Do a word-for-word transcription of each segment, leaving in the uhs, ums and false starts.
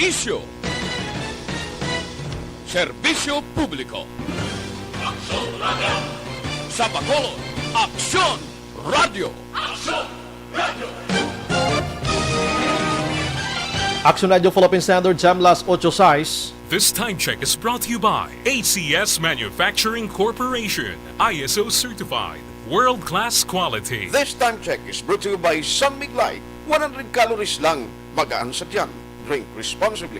Isyu. Serbisyo publiko. Aksyon Radio. Sa Bacolod, Aksyon Radio. Aksyon Radio. Aksyon Radio Philippine Standard Time, las ocho sais. This time check is brought to you by A C S Manufacturing Corporation, I S O certified, world-class quality. This time check is brought to you by San Mig Light, one hundred calories lang, magaan sa tiyan. Drink responsibly.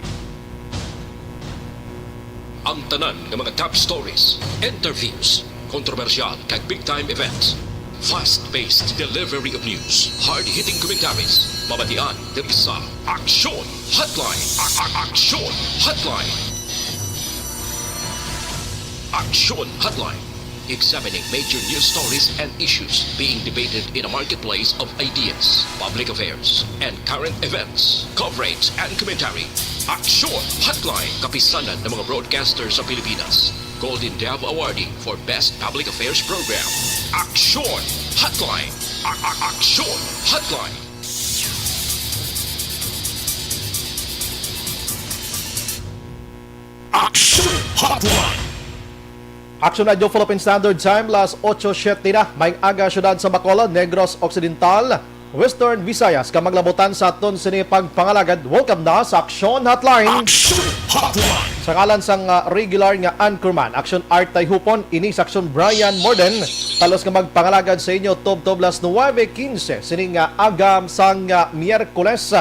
Ang tanan nga mga top stories, interviews, kontrobersyal kag big time events, fast-paced delivery of news, hard-hitting commentaries, mabatian diri sa Aksyon Hotline. A- a- Aksyon Hotline. Aksyon Hotline. Examining major news stories and issues being debated in a marketplace of ideas, public affairs, and current events, coverage and commentary. Aksyon Hotline, kapisanan ng mga broadcaster sa Pilipinas. Golden Dove Awardee for Best Public Affairs Program. Aksyon Hotline. A- a- Aksyon Hotline. Aksyon Hotline. Aksyon Radio Philippine Standard Time, las ocho siete na. Maayong aga, siyudad sa Bacolod, Negros Occidental, Western Visayas, kag mga labutan sa aton sini pagpangalagad. Welcome na sa Aksyon Hotline. Aksyon Hotline. Sa ngalan sang, ah, regular nga anchorman, Aksyon Art Tayhupon, ini sa Aksyon Brian Morden, talos nga magpangalagad sa inyo tubtob las nuwebe quince sini nga aga sang, ah, Miyerkules.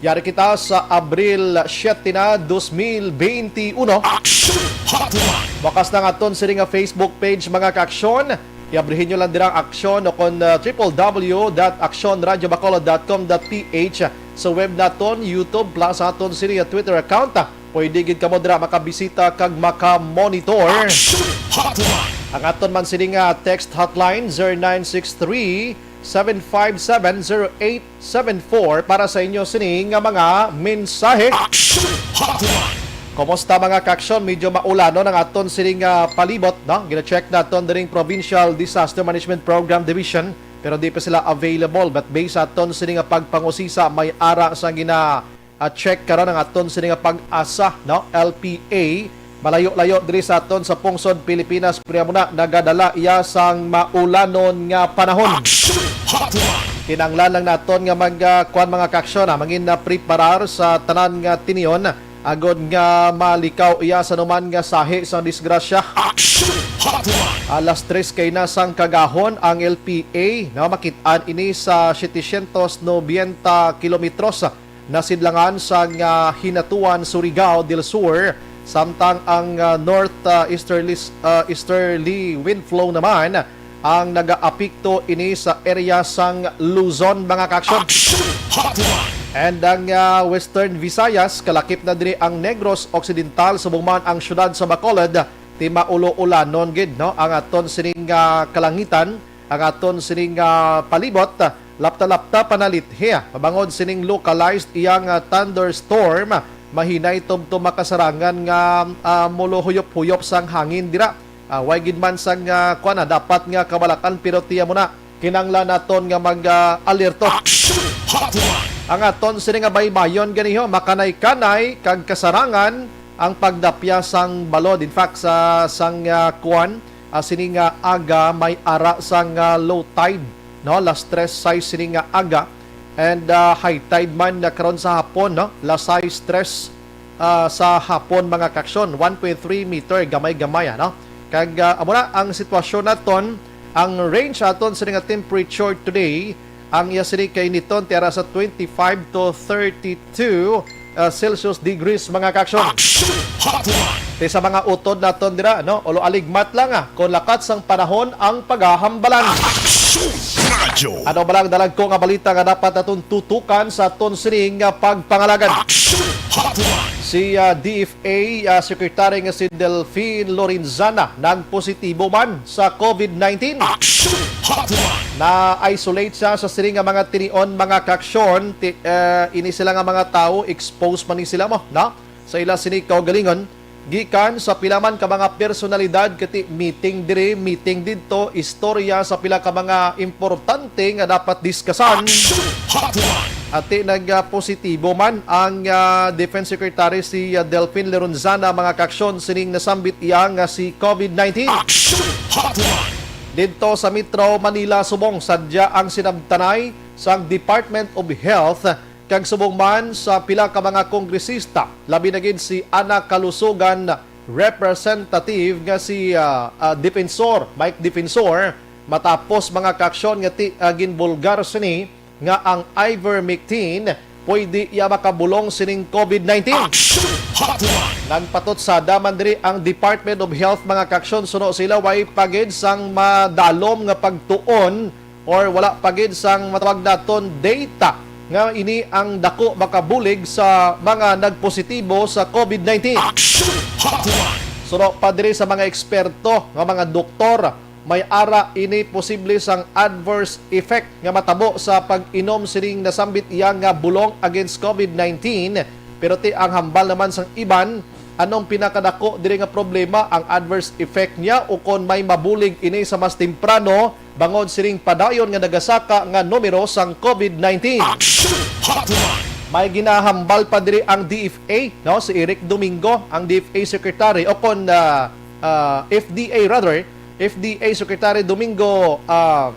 Yari kita sa Abril siete na, dos mil benti uno. Aksyon Hotline. Bakas na nga aton sini nga Facebook page, mga kaaksyon. Iabrihin nyo lang dira ang Aksyon o kon, uh, triple W dot aksyon radio bacolod dot com dot P H. Sa web naton, YouTube, plus aton sini nga Twitter account. Pwede gid kamo dira makabisita kag makamonitor. Aksyon Hotline. Ang aton man sini nga text hotline, zero nine six three, seven five seven, zero eight seven four para sa inyo sini nga mga mensahe. Aksyon Hotline. Kumusta, mga kaaksyon? Medyo maulanon ang aton sini nga palibot, no? Gina-check naton diring Provincial Disaster Management Program Division, pero di pa sila available. But based sa aton sini nga pagpangusisa, may ara sa gina, ah, check karon ang aton sini nga PAGASA, no? L P A. Malayo-layo diri sa aton sa pungsod Pilipinas, pero amo na, nagadala iya sang maulanon nga panahon. Aksyon Hotline. Kinahanglan lang naton nga mag, ah, kuwan, mga kaaksyon, ha, mangin na preparar sa tanan nga tinion, agod nga malikaw iya sa anuman nga sahi sang disgrasya. Aksyon Hotline. Alas tres kay na sang kagahon ang L P A, no, makit-an ini sa setecientos noventa kilometros nasidlangan sang, ah, Hinatuan, Surigao del Sur, samtang ang, ah, north, ah, easterly, ah, easterly wind flow naman ang nagaapekto ini sa area sang Luzon, mga kaaksyon. Aksyon Hotline. And ang, ah, Western Visayas, kalakip na diri ang Negros Occidental, subong man ang siyudad sa Bacolod, ti maulo-ulanon gid, no, ang aton sining, ah, kalangitan, ang aton sining, ah, palibot. Lapta-lapta panalithi, ah, mabangod sining localized iyang, ah, thunderstorm, ah, mahinay tubtob makasarangan nga, ah, muluhuyop-huyop sang hangin dira. Ah, way gid man sang, ah, kuwan na, dapat nga kabalak-an, pero tiya mo na, kinanglan naton nga mag, ah, alerto. Action Hotline! Ang aton sini nga baybayon ganiho, makanay-kanay kag kasarangan ang pagdapya sang balod. In fact, sa sang, ah, kuwan, ah, sini nga aga may ara sang, ah, low tide, no? Las tres sais sini nga aga. And, ah, high tide man na karon sa hapon, no? Las sais tres, ah, sa hapon, mga kaaksyon, one point three meter, gamay-gamay, ano? Kag, ah, amo na ang sitwasyon naton, ang range aton sa nga temperature today, ang iya sini kainiton ti ara sa twenty-five to thirty-two, ah, Celsius degrees, mga kaaksyon. Action Hotline! Ti sa mga utod naton dira, no? Ulo aligmat lang, ah, kung lakat sang panahon ang pagahambalan. Action Radyo! Ano ba lang dalagko nga balita nga dapat naton tutukan sa aton sining nga pagpangalagad? Action Hotline! Si, ah, D F A, ah, Secretary nga si Delfin Lorenzana nagpositibo man sa COVID nineteen. Action Hotline! Na-isolate siya sa sini nga mga tinion, mga kaaksyon. Ti-, eh, ini sila nga mga tawo, exposed man ni sila mo, no? Sa ila sini kaugalingon, gikan sa pila man ka mga personalidad, kati meeting diri, meeting didto, istorya sa pila ka mga importante nga dapat diskasan. Action Hotline! Ati nagpositibo man ang, ah, Defense Secretary si, ah, Delfin Lorenzana, mga kaaksyon, sining nasambit iya nga si COVID nineteen. Action Hotline! Didto sa Metro Manila, subong sadya ang sinabtanay sang Department of Health kag subong man sa pila ka mga kongresista, labi na gid si Ana Kalusugan Representative nga si, ah, ah, Defensor, Mike Defensor, matapos, mga kaaksyon, nga ti, ah, ginbulgar sini nga ang ivermectin pwede iya makabulong sining COVID nineteen. Action Hotline! Nagpatutsada man diri ang Department of Health, mga kaaksyon, suno sila way pa gid sang madalom nga pagtuon or wala pa gid sang matawag naton data nga ini ang dako makabulig sa mga nagpositibo sa COVID nineteen. Action Hotline! Suno pa diri sa mga eksperto nga mga doktor, may ara ini posible sang adverse effect nga matabo sa pag-inom sining nasambit iya nga bulong against COVID nineteen. Pero ti ang hambal naman sang iban, anong pinakadako diri nga problema, ang adverse effect niya o kon may mabulig ini sa mas temprano bangod sining padayon nga nagasaka nga numero sang COVID nineteen? Action Hotline! May ginahambal pa diri ang D F A, no, si Eric Domingo, ang D F A Secretary, o kon, ah, ah, F D A rather, F D A Secretary Domingo, ah,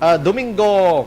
ah, Domingo,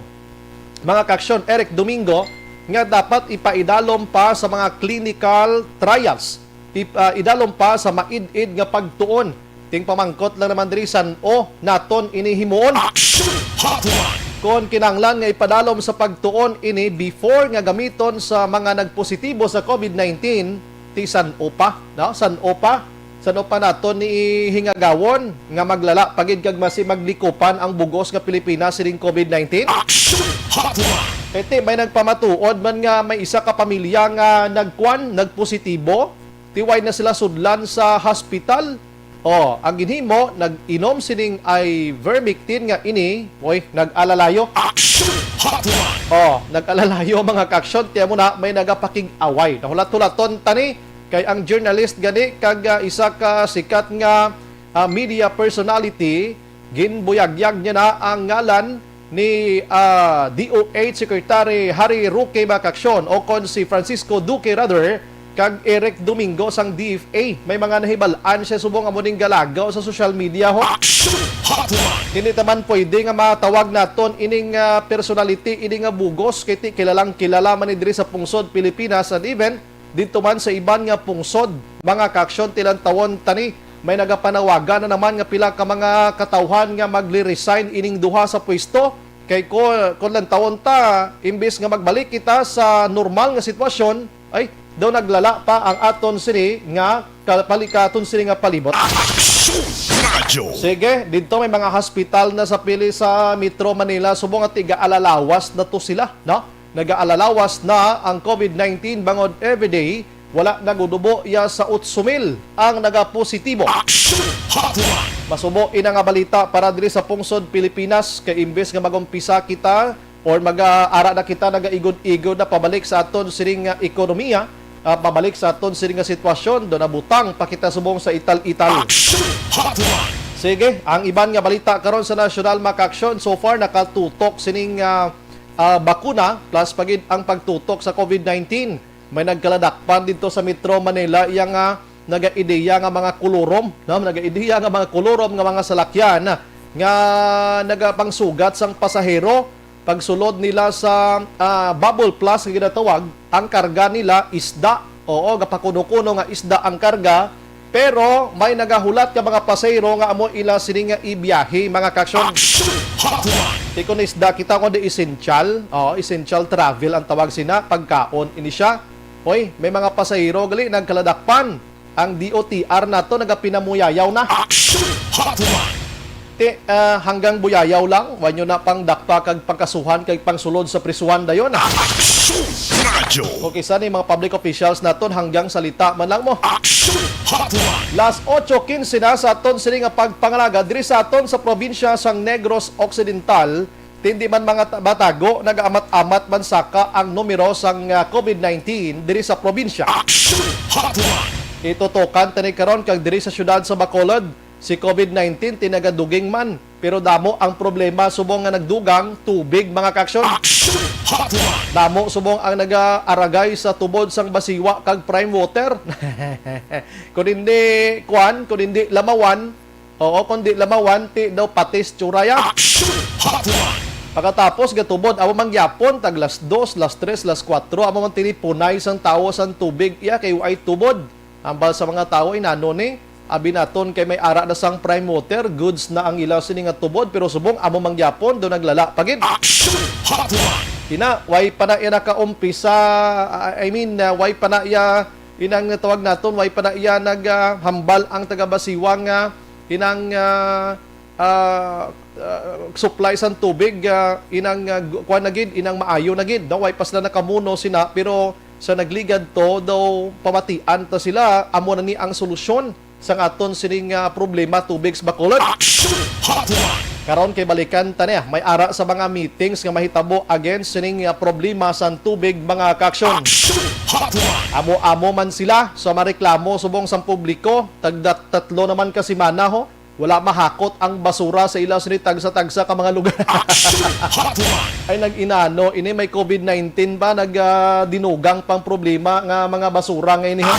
mga kaaksyon, Eric Domingo, nga dapat ipaidalom pa sa mga clinical trials, ip-, ah, idalom pa sa maid-id nga pagtuon. Ting pamangkot lang naman diri, san-o naton ini himuon? Action Hotline! Kon kinahanglan nga ipadalom sa pagtuon ini before nga gamiton sa mga nagpositibo sa COVID nineteen, ti san-o pa, no? San-o pa? San-o pa naton ni hingagawon nga maglala pa gid kag masi maglikupan ang bugos nga Pilipinas sining COVID nineteen? Action Hotline! Kay ti may nagpamatuod man nga may isa ka pamilya nga nagkuan, nagpositibo, ti way na sila sudlan sa hospital. Oh, ang ginhimo, nag-inom sining ivermectin nga ini, oy, nag-alalayo. Action Hotline! Oh, nag-alalayo, mga kaaksyon, kaya mo na may nagapakig-away. Nahulat-hulaton tani kay ang journalist gani kag, ah, isa ka sikat nga, ah, media personality, ginbuyagyag niya na ang ngalan ni, ah, D O H Secretary Harry Roque, mga kaaksyon, o kon si Francisco Duque rather, kag Eric Domingo sang D F A. May mga nahibal-an siya subong amo ning galagaw sa social media, ho. Action Hotline! Hindi ta man pwede nga matawag naton ining, ah, personality, ini nga bugos, kay ti kilalang kilala man ni diri sa pungsod Pilipinas, and even didto man sa iban nga pungsod, mga kaaksyon, ti lantawon tani, may nagapanawagan na naman nga pila ka mga katawhan nga magli-resign ining duha sa pwesto. Kay ko, kon lantawon ta, imbis nga magbalik kita sa normal nga sitwasyon, ay, daw naglala pa ang aton sini nga kapalikaton sini nga palibot. Action Radyo! Sige, didto may mga hospital na sa pili sa Metro Manila, subong nga tiga-alalawas na to sila, no? Nagaalalawas na ang COVID nineteen bangod everyday, wala nagudubo iya sa otso mil ang nagapositibo. Action Hotline! Masubo ina nga balita para diri sa pungsod Pilipinas, kay imbes nga mag-umpisa kita or mag-aara na kita nagaigod-igod na pabalik sa aton siring nga ekonomiya, ah, pabalik sa aton siring nga sitwasyon, do nabutang pa kita subong sa ital-ital. Action Hotline! Sige, ang iban nga balita karon sa nasyonal, mga kaaksyon, so far nakatutok sining, ah, ah, bakuna, plus pa gid ang pagtutok sa COVID nineteen. May nagkaladakpan didto sa Metro Manila, iya nga nagaideya nga mga kulurom, no? Nagaideya nga mga kulurom nga mga salakyan nga nagapangsugat sang pasahero pagsulod nila sa, ah, bubble plus nga ginatawag. Ang karga nila isda. Oo, gapakuno-kuno nga isda ang karga. Pero may nagahulat nga mga pasahero nga amo ila sini nga ibiyahe, mga kaaksyon. Action Hotline! Ti kon isda kita, kon di essential, oh, essential travel ang tawag sina, pagkaon ini siya. Hoy, may mga pasahero gali nagkaladakpan. Ang D O T R nato nagapinamuyayaw na. Action Hotline! Ti, ah, hanggang buyayaw lang, wa nyo na pang dakpa kag pangkasuhan kag pangsulod sa prisuhan dayon. Action Radyo! Okay, sa ni mga public officials naton, hanggang salita man lang mo. Action Hotline! Las ocho quince na sa aton sini nga pagpangalaga diri sa aton sa probinsya sang Negros Occidental. Ti hindi man mga ta-, matago, nagaamat-amat man saka ang numero sang, ah, COVID nineteen diri sa probinsya. Action Hotline! Itutokan tani karon kag diri sa siyudad sa Bacolod, si COVID nineteen ti nagaduging man. Pero damo ang problema subong nga nagdugang tubig, mga kaaksyon. Damo subong ang nagaaragay sa tubod sang Basiwa kag Prime Water. Kung hindi, kwan, kung hindi lamawan, oo, kung di lamawan, ti daw patis tsuraya. Pagkatapos, gatubod, amo man gyapon, tag las dos, las tres, las kuwatro, amo man tini punay sang tawo sang tubig, iya kay way tubod. Hambal sa mga tawo, inano ni, abi naton kay may ara na sang Prime Water, goods na ang ila sini nga tubod, pero subong amo man gyapon, do naglala pa gid. Ina, way pa na iya nakaumpisa, I I mean, uh, way pa na iya, inang tawag naton, way pa na iya nag, ah, hambal ang taga Basiwa nga inang, ah, ah, ah, supply sang tubig, ah, inang, ah, gu-, kuwan na gid, inang maayo na gid, no? Way pa sila nakamuno sina, pero sa nagligad to, daw pamatian ta sila, amo na ni ang solusyon sang aton sining, ah, problema tubig sa Bacolod. Karon kay balikan ta niya, may ara sa mga meetings nga mahitabo against sining, ah, problema sang tubig, mga kaaksyon. Amo-amo man sila sa mareklamo subong sang publiko, tagda tatlo naman ka semana ho, wala mahakot ang basura sa ila sini tagsa-tagsa ka mga lugar. Ay, nag-inano, ini may covid nineteen ba? Nag, ah, dinugang pang problema nga mga basura nga ini, ha?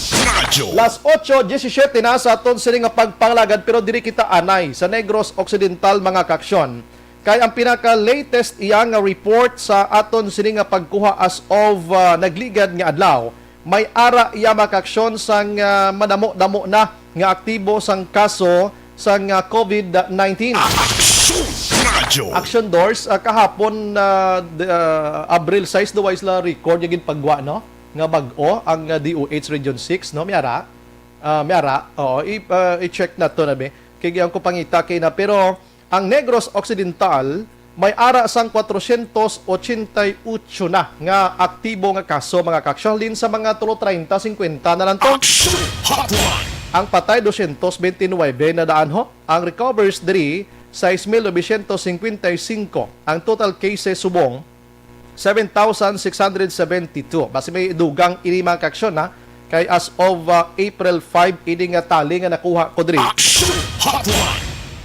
Radyo. Las ocho diecisiete na sa aton sini nga pagpangalagad, pero diri kita anay sa Negros Occidental, mga kaaksyon. Kay ang pinaka-latest iya nga report sa aton sini nga pagkuha as of, ah, nagligad nga adlaw, may ara iya, mga kaaksyon, sang, ah, madamo-damo na nga aktibo sang kaso sang, ah, covid nineteen. Aksyon Radyo. Action Doors, ah, kahapon, ah, d-, ah, Abril sais, duwa sila record yung ginpagwa, no? Nga bag-o ang, ah, D O H Region six, no? May ara? Ah, may ara? Oo, i-, ah, i-check na to na, be. Kaya ko pangita kay na, pero ang Negros Occidental may ara sang kwatrocientos ochenta y ocho na nga aktibo nga kaso, mga kaaksyon, halin sa mga tulo treinta, cincuenta na lang to. Ang patay, doscientos veintinuebe na daan ho. Ang recovers diri, sais mil novecientos cincuenta y cinco. Ang total cases subong, seven thousand six hundred seventy-two. Basi may dugang ini, mga kaaksyon, ha? Kay as of, uh, April five, ini nga tally nga nakuha ko diri.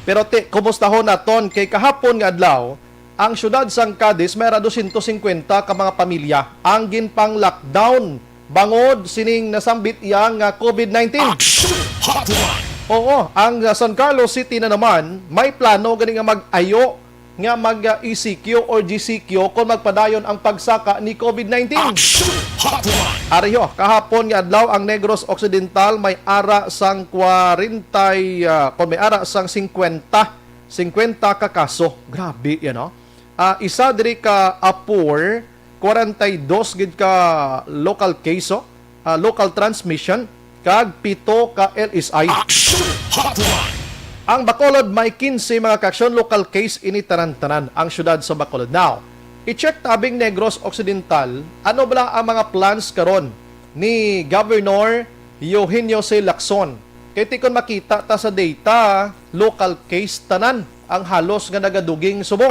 Pero ti, kumustahon naton kay kahapon nga adlaw, ang siyudad sang Cadiz may ara doscientos cincuenta ka mga pamilya ang ginpang-lockdown bangod sining nasambit iya nga covid nineteen. Oo, ang, uh, San Carlos City na naman may plano gani nga mag-ayo nga mag, ah, E C Q or G C Q kung magpadayon ang pagsaka ni covid nineteen. Ari ho, kahapon nga adlaw ang Negros Occidental may ara sang kwarenta, ah, kung may ara sang cincuenta, cincuenta ka kaso. Grabe yan, no? Ah, isa diri ka Apur, kwarenta y dos gid ka local case, oh, ah, local transmission, kag pito ka L S I. Ang Bacolod may quince, mga kaaksyon, local case ini tanan-tanan ang siyudad sa Bacolod. Now, i-check tabing Negros Occidental, ano bala ang mga plans karon ni Governor Eugenio C. Lacson? Kay ti kon makita ta sa data, local case tanan ang halos nga nagaduging subong.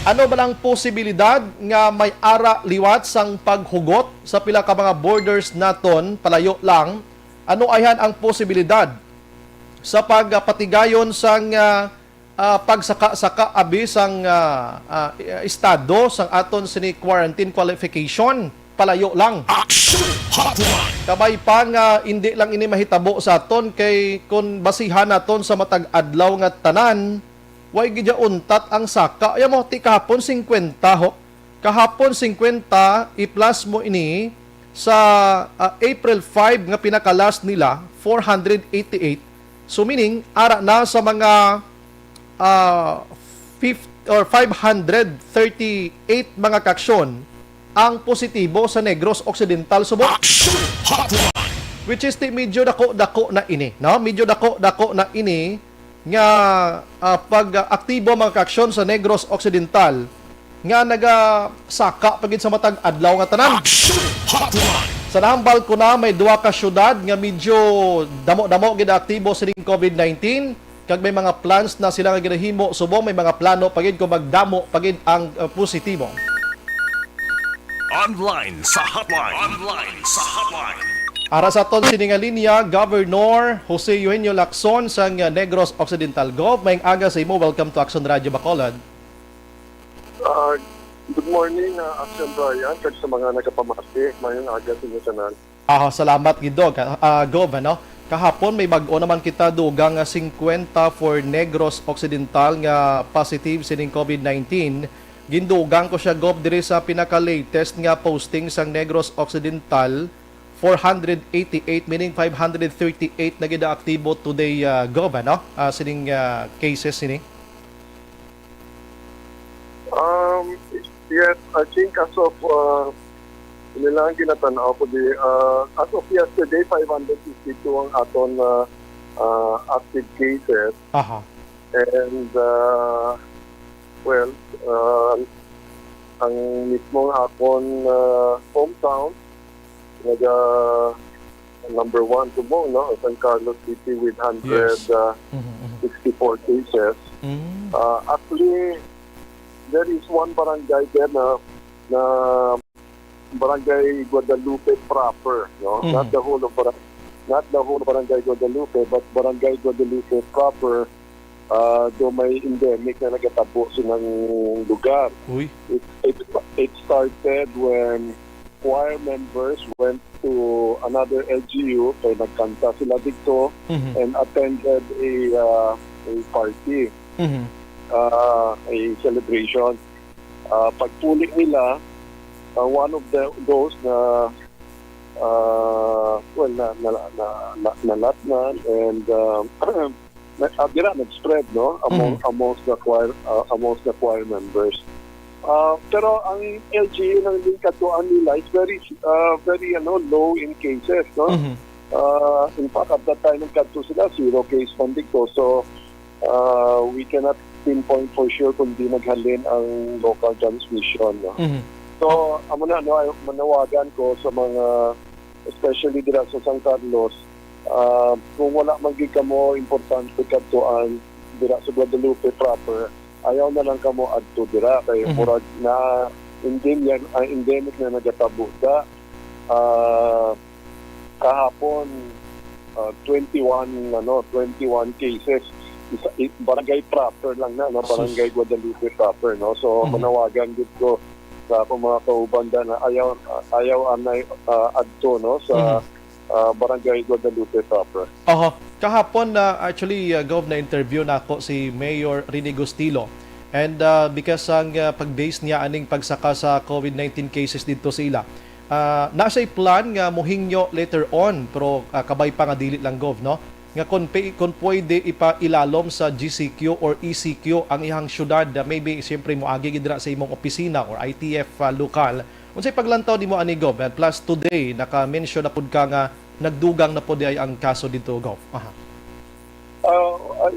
Ano ba lang posibilidad nga may ara liwat sang paghugot sa pila ka mga borders naton palayo lang? Ano ayhan ang posibilidad sa pagpatigayon sang, ah, ah, pagsaka-saka abi sang, ah, ah, estado sang aton sini quarantine qualification? Palayo lang. Action Hotline. Kabay pa nga indi lang ini mahitabo sa aton, kay kon basihan naton sa matag adlaw nga tanan, way gid ya untat ang saka. Ya mo, ti kahapon singkwenta ho. Kahapon singkwenta, i-plus mo ini sa, ah, April five nga pinaka-last nila, four hundred eighty-eight. So meaning, ara na sa mga, ah, fifty or five hundred thirty-eight mga kaaksyon ang positibo sa Negros Occidental subong. Action Hotline. Which is, ti, medyo dako-dako na ini, no? Medyo dako-dako na ini nga, ah, pag-aktibo mga kaaksyon sa Negros Occidental nga nagasaka pa gid sa matag adlaw nga tanan. Action Hotline. Sa nahambal ko na, may duha ka syudad nga medyo damo-damo gid aktibo sining covid nineteen. Kag may mga plans na sila nga ginahimo subong may mga plano pa gid kung magdamo pa gid ang, uh, positibo. Online sa hotline. Online sa hotline. Ara sa aton sini nga linya, Governor Jose Eugenio Lacson sang Negros Occidental. Gov, maayong aga sa imo. Welcome to Action Radio Bacolod. Ah, good morning, ah, Action Brian, kag sa mga nagapamati. Maayong aga sa inyo tanan. Ah, salamat gid, Dog. Ah, ah, Gov, ano? Kahapon may bag-o naman kita, dugang nga singkwenta for Negros Occidental nga positive sining COVID nineteen. Gindugang ko siya, Gov, diri sa pinaka-latest nga posting sang Negros Occidental, four hundred eighty-eight, meaning five hundred thirty-eight na gid ang aktibo today, ah, Gov, ano? Ah, sining, ah, cases sini. Um, yes, I think as of, uh, nila ang ginatanaw ko di, uh, as of yesterday, five hundred fifty-two ang aton, uh, uh, active cases. Aha. And, uh, well, uh, ang mismo nga akon, uh, hometown, naga number one subong, no? San Carlos City with Yes. hundred, uh, Mhm, mhm. sixty-four cases. Mm. Uh, actually, there is one barangay there na, na Barangay Guadalupe proper, no? Mhm. Not the whole of Barang-, not the whole of Barangay Guadalupe, but Barangay Guadalupe proper, uh, do may endemic na nagatabo silang lugar. Uy. It, it, it started when choir members went to another L G U, kay nagkanta sila dito Mhm. and attended a, uh, a party, Mhm. uh, a celebration. Uh, pagpuli nila, uh, one of the, those na, uh, well, na, na, na, na, nalatnan and, uh, na, ah, dira nag-spread, no, among, Mhm. amongst the choir, ah, amongst the choir members. Ah, pero ang L G U lang din kadtuan nila is very, ah, very, ano, low in cases, no? Mhm. Ah, in fact, at that time nagkadto sila, zero case man dito. So, ah, we cannot pinpoint for sure kung di naghalin ang local transmission, no? Mhm. So, amo na, no, ay, manawagan ko sa mga, especially dira sa San Carlos, ah, kung wala man gid kamo importante kadtuan dira sa Guadalupe proper, ayaw na lang kamo adto dira kay Mhm. murag na endemic, ah, endemic na nagatabo da. Ah, kahapon, ah, twenty-one, ano, twenty-one cases. Isa, i-, barangay proper lang na, no? Sus. Barangay Guadalupe proper, no? So, Mhm. manawagan gid ko sa akong mga kauban da na ayaw, ayaw anay, ah, adto, no, sa, Mhm. ah, Barangay Guadalupe proper. Oho. Kahapon na, actually, ah, Gov, na-interview nako si Mayor Rene Gustilo. And, ah, because ang, ah, pag-base niya aning pagsaka sa COVID nineteen cases didto sa ila, ah, na siya'y plan nga mohingyo later on, pero, ah, kabay pa nga dili lang, Gov, no? Nga kung pe-, kung pwede ipailalom sa G C Q or E C Q ang ihang syudad, ah, maybe siyempre moagi gid dira sa imong opisina or I T F, ah, lokal. Unsay paglantaw nimo ani, Gov? And plus today naka-mention na pud ka nga nagdugang na pud diay ang kaso didto, Gov. Aha. Ah, ah,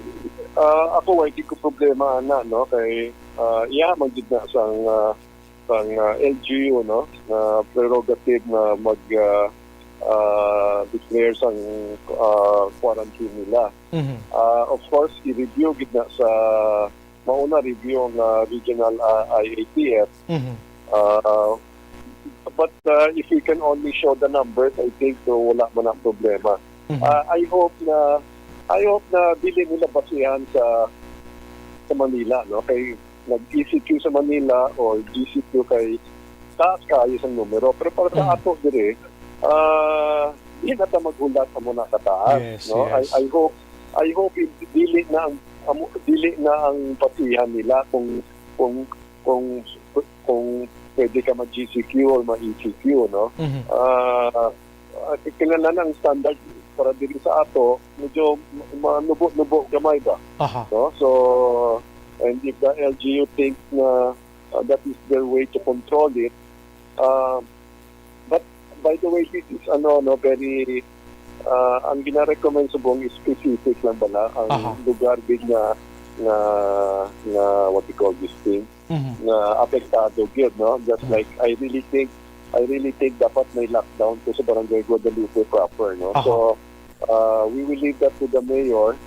ah, ako, wala gid ko problema ana, no, kay, ah, iya man gid na sang, ah, sang, ah, L G U, no, na prerogative na mag, ah, ah, declare sang, ah, quarantine nila. Mhm. Ah, of course, i-review gid na sa, mauna review ang, ah, regional, ah, I A T F. Mhm. Ah, but, ah, if we can only show the numbers, I think, so, wala man ang problema. Mhm. Ah, I hope na, I hope na dili nila basihan sa, sa Manila, no? Kay nag-E C Q sa Manila or G C Q kay taas kaayo sang numero. Pero para sa Mm. ato diri, ah, di na ta maghulat amo na kataas, Yes, no? I, yes. I hope, I hope dili na ang, amo, dili na ang basihan nila kung, kung, kung, kung pwede ka mag-G C Q or ma-E C Q, no? Mhm. Ah, ah, kinahanglan ang standard para diri sa ato, medyo ma-, manubo-nubo gamay ba? Aha. No? So, and if the L G U thinks na, uh, that is their way to control it, uh, but by the way, this is, ano, no, very, uh, ang gina-recommend subong is specific lang bala ang Aha. lugar gid nga, nga, nga, what you call this thing, Mhm. nga apektado gyud, no? Just Mhm. like, I really think, I really think dapat may lockdown to sa Barangay Guadalupe proper, no? Aha. So, uh, we will leave that to the mayor.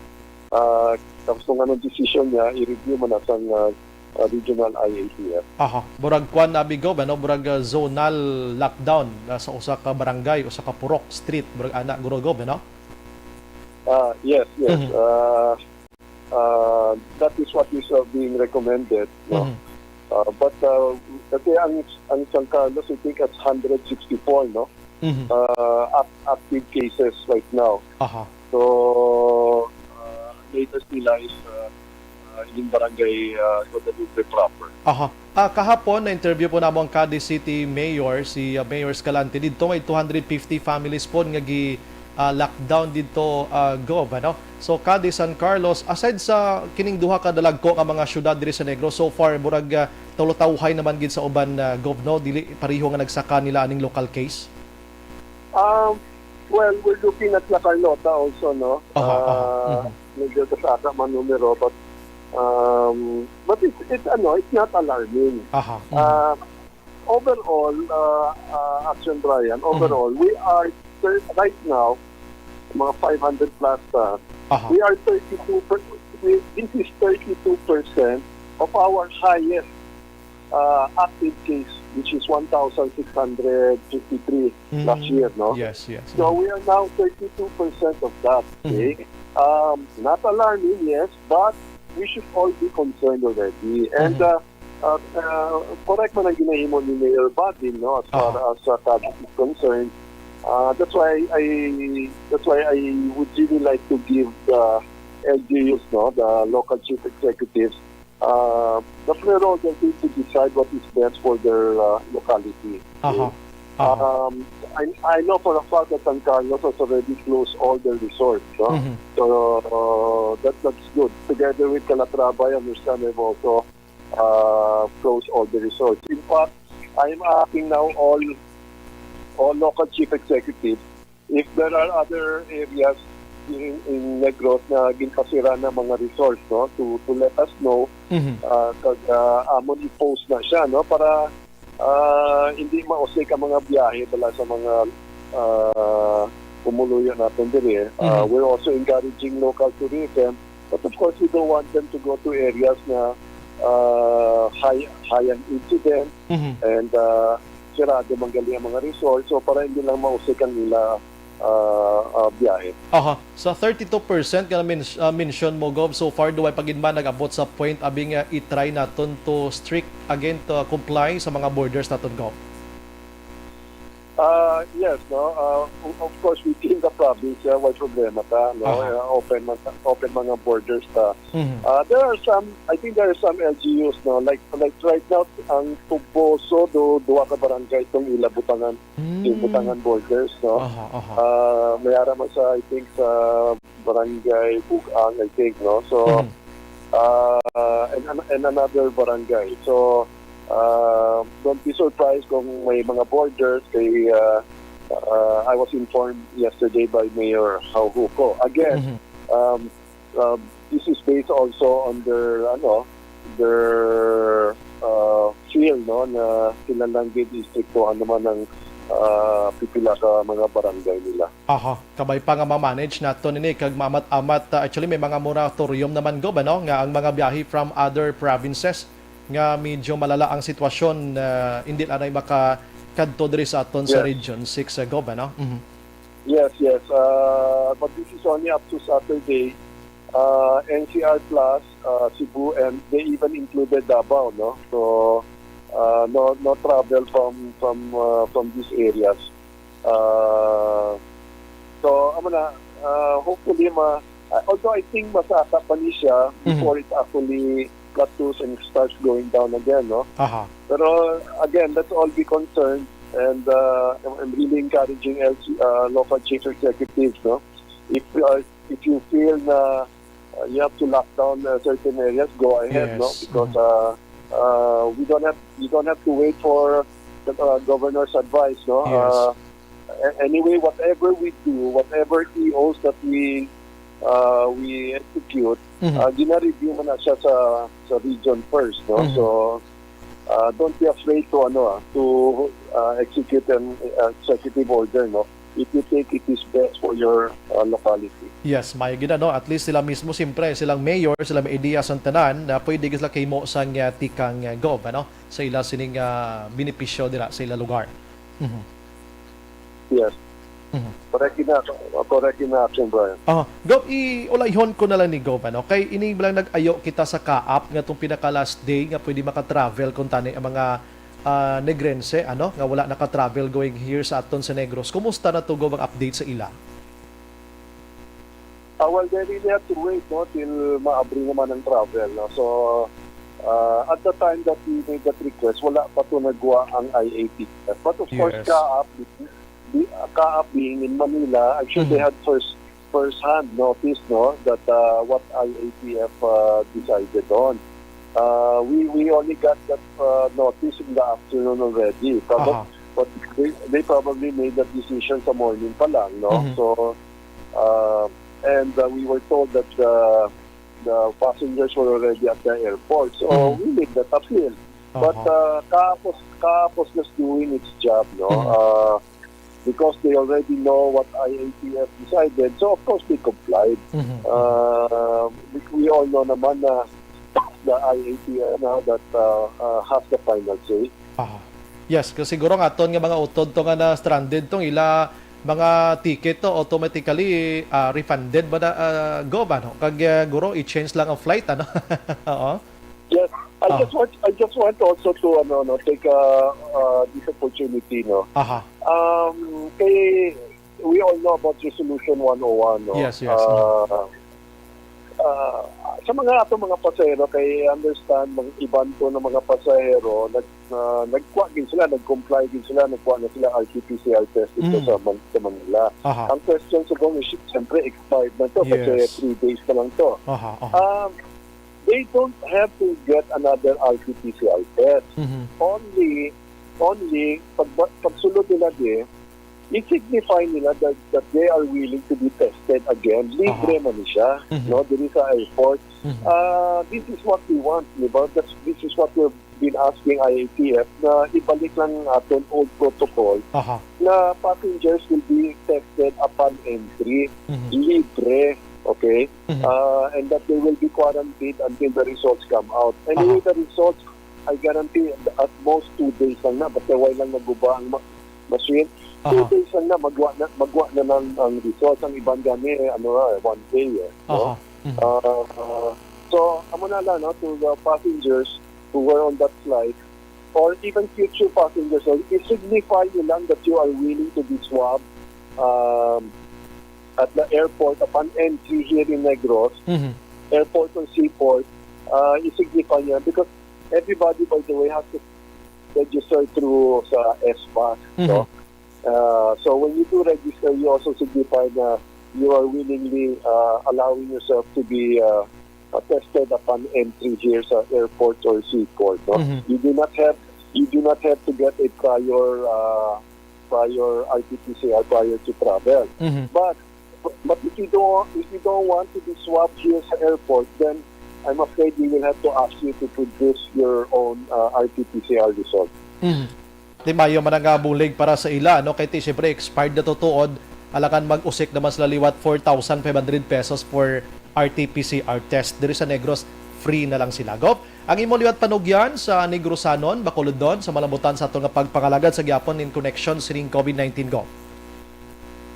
Uh, tapos kung anong decision niya, i-review man na sang, uh, uh, regional I A T F. Aha, murag kwan, abi, Gov, ano? Murag, uh, zonal lockdown, uh, sa usa ka barangay, usa ka purok, street, murag ana, guro, Gov, ano? Ah, yes, yes. Mhm. Uh, uh, that is what is, uh, being recommended, no? Mhm. Uh, but, uh, kasi ang, ang San Carlos, I think, has hundred sixty-four, no? Mhm. Uh, ac-, active cases right now. Aha. So, uh, latest nila is, uh, uh, in Barangay, uh, Guadalupe proper. Aha. Ah, kahapon, na-interview po namo ang Cadiz City Mayor, si, uh, Mayor Escalante. Didto may two hundred fifty families po nga gi, ah, lockdown didto, ah, Gov, ano? So, Cadiz, San Carlos, aside sa kining duha ka dalagko nga mga syudad diri sa Negros, so far, murag, ah, tulotawhay naman gid sa uban, ah, Gov, no? Dili pareho nga nagsaka nila aning local case? Um, well, we're looking at La Carlota also, no? Aha, aha. Ah, Mhm. medyo kasaka man numero, but, um, but it's, it's, ano, it's not alarming. Aha. Mhm. Ah, overall, uh, uh, Action Brian, Mhm. overall, we are thir-, right now, mga five hundred plus, uh, Aha. we are thirty-two per-, we, this is thirty-two percent of our highest, uh, active case, which is one thousand six hundred fifty-three last Mm, year, no? Yes, yes. So, Mm. we are now thirty-two percent of that, okay? Mhm. Um, not alarming, yes, but we should all be concerned already. And, Mhm. uh, uh, uh, correct man ang ginahimo ni Mayor Badin, no, as far Aha. as, uh, Cadiz is concerned. Uh, that's why I, that's why I would really like to give the L G Us, no, the local chief executives, uh, the prerogative to decide what is best for their, uh, locality. Aha. Okay? Aha. Um, I, I know for a fact that San Carlos has already closed all their resorts, no? Mhm. So, uh, that, that's good. Together with Calatrava, I understand they've also, uh, closed all the resorts. In fact, I am asking now all, all local chief executives if there are other areas in, in Negros na ginpasira na mga resorts, no, to, to let us know, Mhm. uh, kag, uh, amon i-post na siya, no, para, uh, hindi mausik ang mga biyahe bala sa mga, uh, pumuluyo natin diri. Uh, Mhm. We're also encouraging local tourism, but of course, we don't want them to go to areas na, uh, high, high ang incident, Mhm. and, uh, sirado man gali ang mga resort. So, para hindi lang mausik ang ila, ah, ah, biyahe. Aha. Sa thirty-two percent nga men-, ah, mention mo, Gov, so far, duway pa gid man nag-abot sa point abi nga i-try naton to strict again to comply sa mga borders naton, Gov? Ah, yes, no. Ah, o-, of course, within the province, ah, way problema ta, no. Aha. Ah, open man, open mga borders ta. Mhm. Ah, there are some, I think there are some L G Us, no, like, like right now, ang Toboso, do, duha ka barangay tong ila butangan, Mm. yung butangan borders, no. Aha, aha. Ah, may ara man sa, I think, sa Barangay Bugang, I think, no. So, Mhm. ah, and, an-, and another barangay. So, ah, don't be surprised kung may mga borders kay, ah, ah, I was informed yesterday by Mayor Jaujuco. Again, Mhm. um, uh, this is based also on their, ano, their, uh, feel, no, na sila lang gid istriktuhan naman ang, uh, pipila ka mga barangay nila. Aha, kabay pa nga ma-manage naton ini kag maamat-amat. Uh, actually, may mga moratorium naman, Gov, ano, nga ang mga biyahe from other provinces nga medyo malala ang sitwasyon, uh, hindi anay makakadto diri sa aton sa Yes. Region six, uh, Gov, ano? Mhm. Yes, yes. Uh, but this is only up to Saturday. Uh, N C R Plus, uh, Cebu, and they even included Davao, no? So, uh, no, no travel from, from, uh, from these areas. Uh, so, amo na, uh, hopefully, ma-, uh, although I think masaka pa ni siya Mhm. before it actually plateaus and starts going down again, no? Aha. Pero, again, let's all be concerned, and, uh, I'm, I'm really encouraging L C, uh, local chief executives, no? If, uh, if you feel na, uh, you have to lock down, uh, certain areas, go ahead, no? Yes. Because, Mhm. uh, uh, we don't have, we don't have to wait for the, uh, governor's advice, no? Yes. Uh, a-, anyway, whatever we do, whatever E Os that we, uh, we execute, Mhm. uh, gina-review mo na siya sa, sa region first, no? Mhm. So, uh, don't be afraid to, ano, ah, to, uh, execute an, uh, executive order, no? if you think it is best for your uh, locality. Yes, maayo gid, ano, at least sila mismo, siyempre, silang mayor, sila may idea sa tanan na pwede gid sila kahimo sang, ah, tikang, ah, gov, ano, sa ila sining, ah, benepisyo dira sa ila lugar. Mhm. Yes. Mhm. Correct na, correct na, Action Brian. Ah, Gov, iulayhon ko na lang ni Gov, ano, kay ini lang nag-ayo kita sa Kaap nga tong pinaka last day nga pwede maka-travel kung tani ang mga ah, Negrense, ano, nga wala naka-travel going here sa aton sa Negros. Kumusta na to, Gov, ang update sa ila? Ah, well, they really have to wait, no, till maabri naman ang travel, no? So, uh, at the time that we made that request, wala pa to nagwa ang I A T F. But of course, Yes. Kaap, be- uh, Kaap being in Manila, I'm sure they Mhm. had first first-hand notice, no, that uh, what I A T F uh, decided on. Uh, we we only got that uh, notice in the afternoon already. Probably, Aha. But they, they probably made that decision sa morning pa lang, no? Mhm. So, uh, and uh, we were told that the the passengers were already at the airport. So Mhm. we made that appeal. But Aha. uh, Kaap was, Kaap was just doing its job, no? Mhm. Uh, because they already know what I A T F decided. So of course they complied. Mhm. Uh, we, we all know naman na the I A T F na that uh, uh, has the final say. Aha. Yes, kasi siguro nga aton nga mga utod to nga na stranded tong ila mga ticket to automatically ah, refunded ba na ah, Gov, ano? Kag ah, guro i-change lang ang flight, ano? Oo. Yes, I Ah. just want I just want also to ano no take uh, uh, this opportunity, no. Aha. Um kay we all know about Resolution one oh one, no. Yes, yes. Uh, uh, sa mga ato mga pasahero, kay understand, mga iban to ng mga pasahero nag uh, nagkuha din sila, nag-comply din sila, nagkuha na sila R T P C R test dito Mm. sa, Man- sa Manila. Aha. Ang question siguro is, siyempre, expired na to kasi Yes. Three days na lang to. Aha. Aha. Um, they don't have to get another R T P C R test. Mhm. Only, only, pag, pagsulod nila di, i-signify nila that, that they are willing to be tested again. Libre Aha. man siya, Mhm. no? Diri sa airport. Mhm. Ah, this is what we want, di ba? That's, this is what we've been asking I A T F, na ibalik lang aton old protocol Aha. na passengers will be tested upon entry. Mhm. Libre, okay? Mhm. Uh, and that they will be quarantined until the results come out. Anyway, Aha. The results, I guarantee, at most two days lang na. Basta way lang naguba ang ma- machine. Two Aha. days lang na, magwa na, magwa na lang ang results. Ang iban gani, ano, ah, one day, eh, no? Aha. Mhm. Uh, uh, so, amo na lang, no, to the passengers who were on that flight, or even future passengers, no, i-signify nyo lang that you are willing to be swabbed um, at the airport upon entry here in Negros, Mhm. airport or seaport, uh, i-signify nyo. Because everybody, by the way, has to register through sa S pass, Mhm. no? Uh, so when you do register, you also signify na you are willingly uh, allowing yourself to be uh, uh, tested upon entry here sa airport or seaport. No? Mhm. You do not have you do not have to get a prior uh, prior R T P C R prior to travel. Mhm. But but if you don't if you don't want to be swabbed here sa airport, then I'm afraid we will have to ask you to produce your own uh, R T P C R result. Mhm. Di maayo man nga bulig para sa ila, no? Kay ti, siyempre, expired na to tuod. Alangan mag-usik naman sila liwat four thousand five hundred pesos for R T P C R test. Diri sa Negros, free na lang sila. Gov, ang imo liwat panugyan sa Negrosanon, Bacolodon, sa malabutan sa aton nga pagpangalagad sa gihapon in connection sining COVID nineteen, Gov.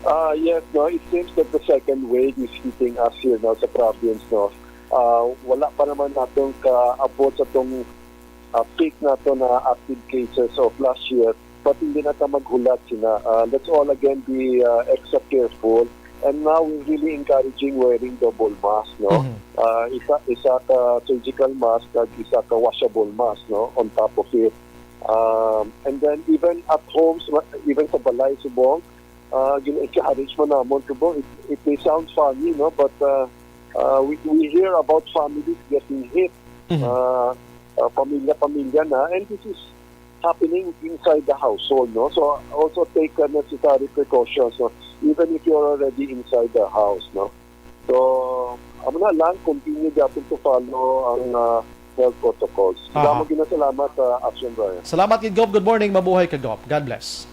Ah, yes, no, it seems that the second wave is hitting us here now sa province, no. Ah, wala pa naman natin kaabot sa tong ah, peak nato na active cases of last year, but hindi na ta maghulat sina. Ah, let's all again be ah, extra careful. And now we're really encouraging wearing double mask, no? Mhm. Ah, isa isa ka surgical mask kag isa ka washable mask, no, on top of it. Um, and then even at homes, even sa balay subong, uh, gina-encourage mo namon subong. It, it may sound funny, no, but uh, uh, we, we hear about families getting hit. Mhm. Uh, uh, pamilya-pamilya na, and this is happening inside the household, no? So also take uh, necessary precautions, no? Even if you're already inside the house, no? So, amo na lang, continue dapat to follow ang uh, health protocols. Aha. Damo ginasalamat sa Action Brian. Salamat gid, Gov. Good morning. Mabuhay ka, Gov. God bless.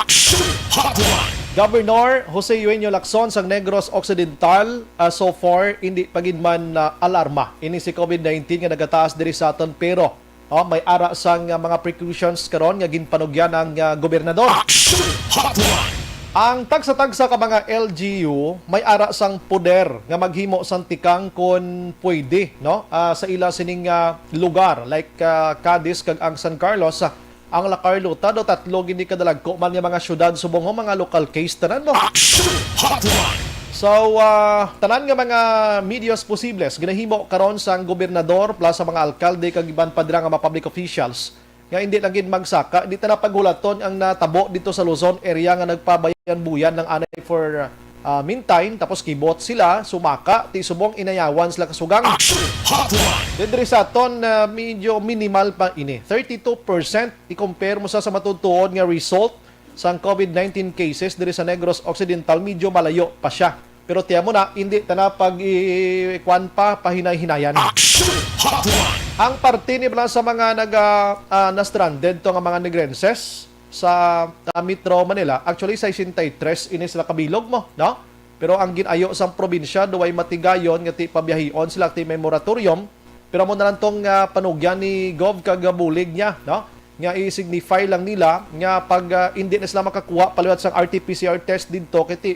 Action Hotline. Governor Jose Eugenio Lacson sang Negros Occidental, ah, so far, hindi pa gid man, ah, alarma ini si COVID nineteen nga nagataas diri sa aton, pero, oh, may ara sang, ah, mga precautions karon nga ginpanugyan ang, ah, gobernador. Action Hotline. Ang tagsa-tagsa ka mga L G U may ara sang poder nga maghimo sang tikang kon pwede, no? Ah, sa ila sining, ah, lugar like, ah, Cadiz kag ang San Carlos, ah, ang La Carlota, do tatlo gid ni kadalagko man nga mga syudad subong nga mga local case tanan mo. Action Hotline. So, ah, tanan nga mga medios posibles ginahimo karon sang gobernador plus sa mga alkalde kag iban pa dira nga mga public officials nga hindi lang gid magsaka, di ta na paghulaton ang natabo dito sa Luzon area nga nagpabayan-buyan lang anay for, ah, meantime, tapos kibot sila, sumaka, ti subong inayawan sila kasugang. Action Hotline. Then diri sa aton, ah, medyo minimal pa ini, thirty-two percent. I-compare mo sa, sa matutuod nga result sang COVID nineteen cases diri sa Negros Occidental, medyo malayo pa siya. Pero tiyan mo na, hindi ta na pag i-, kwan pa, pahinay-hinayan. Action Hotline. Ang parte ni bala sa mga naga, ah, na-stranded to nga mga Negrenses sa, ah, Metro Manila, actually, sesenta y tres ini sila kabilog mo, no? Pero ang ginayo sang probinsya, duway matigayon nga ti pabiyahion sila ti may moratorium. Pero amo na lang tong, ah, panugyan ni Gov kag bulig niya, no? Nga i-signify lang nila nga pag, ah, hindi na sila makakuha paliwat sang R T P C R test didto, kay ti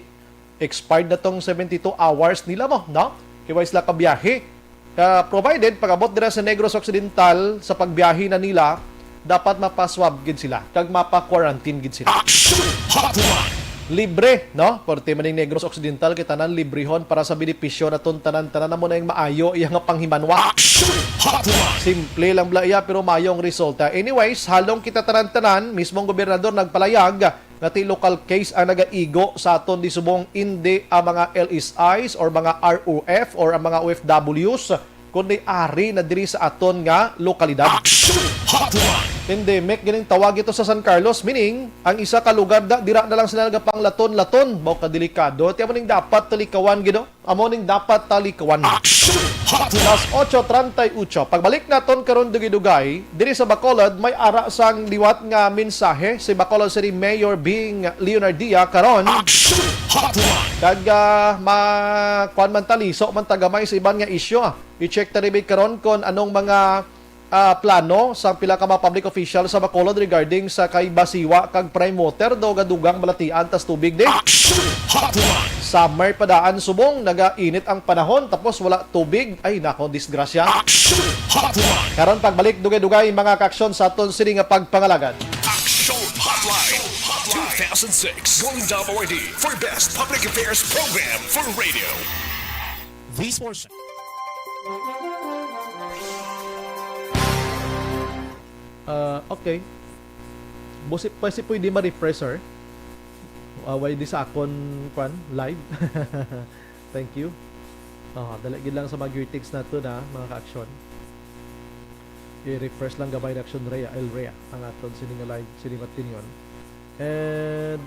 expired na tong seventy-two hours nila mo, no? Kay wala sila kabiyahe. Ah, provided pag-abot dira sa Negros Occidental, sa pagbiyahe na nila, dapat mapa-swab gid sila kag mapa-quarantine gid sila. Action Hotline. Libre, no? Parte man ning Negros Occidental, kay tanan librehon para sa benepisyo naton tanan. Tanan na mo na yung maayo iya nga panghimanwa. Action Hotline. Simple lang bala iya, pero mayong resulta. Anyways, halong kita tanan-tanan, mismong gobernador nagpalayag nga ti local case ang nagaigo sa aton di subong, indi ang mga L S Is or mga R O F or ang mga O F Ws, kundi ari na diri sa aton nga lokalidad. Action Hotline. Endemic ganing tawag ito sa San Carlos, meaning ang isa ka lugar da, dira na lang sila nagapanglaton-laton. Mao ka delikado. Ti amo ning dapat talikawan, Ginoo. Amo ning dapat talikawan. Action Hotline. Las ocho treinta y ocho. Pagbalik naton karon dugay-dugay, diri sa Bacolod, may ara sang liwat nga mensahe si Bacolod City Mayor Bing Leonardia karon. Action Hotline. Kag, ah, ma-, kuwan man ta, liso man ta gamay sa iban nga isyu, ah. I-check ta ribig karon kon anong mga, ah, plano sang pila ka mga public official sa Bacolod regarding sa kay Basiwa kag Prime Water, do gadugang balatian tas tubig di. Action Hotline. Summer pa daan subong, nagainit ang panahon, tapos wala tubig. Ay nako, disgrasya. Action Hotline. Karon pagbalik dugay-dugay mga kaaksyon sa aton sini nga pagpangalagad. Action Hotline. Two thousand six Golden Dove Awardee for Best Public Affairs Program for Radio. This portion. Ah, okay. Busi, pwede, pwede ma-refresh, sir. Ah, why di sa akon, kwan, live? Thank you. Ah, dali gid lang sa mga greetings nato na, mga ka-action. I-refresh lang gamay ni Action Rhea, El Rhea, ang aton sini nga live, sini matinyon. And,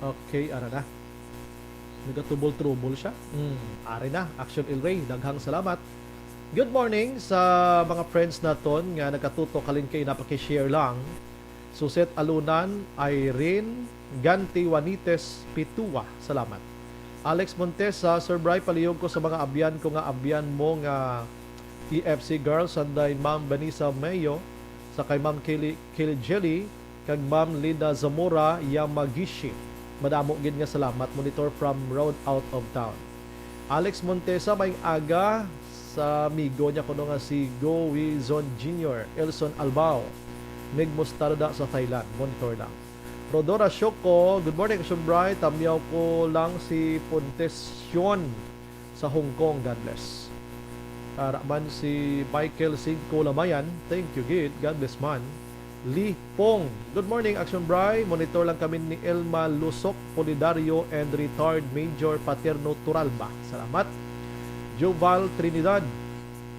okay, ara na. Nagatubol-trubol siya. Hmm, ari na, Action El Rey, daghang salamat. Good morning sa mga friends naton nga nagkatutok, halin kay napaki-share lang. Suset Alunan, Irene Ganti Juanites Pitua, salamat. Alex Montesa, Sir Bry, palihog ko sa mga abyan ko nga abyan mo nga E F C girls, sanday Ma'am Vanessa Mayo, sa kay Ma'am Kelly, Kelly Jelly, kag Ma'am Linda Zamora Yamagishi. Madamo gid nga salamat. Monitor from road out of town. Alex Montesa, maayong aga sa amigo niya kuno nga si Go Wizon Junior, Elson Albao. Nagmusta da sa Thailand. Monitor lang. Rodora Shoko, good morning, Action Bry. Tamyaw ko lang si Pontesyon sa Hong Kong. God bless. Ara man si Michael Cinco Lamayan. Thank you, gid. God bless man. Lee Pong, good morning, Action Bry. Monitor lang kami ni Elma Lusok Polidario and Retired Major Paterno Turalba. Salamat. Joval Trinidad,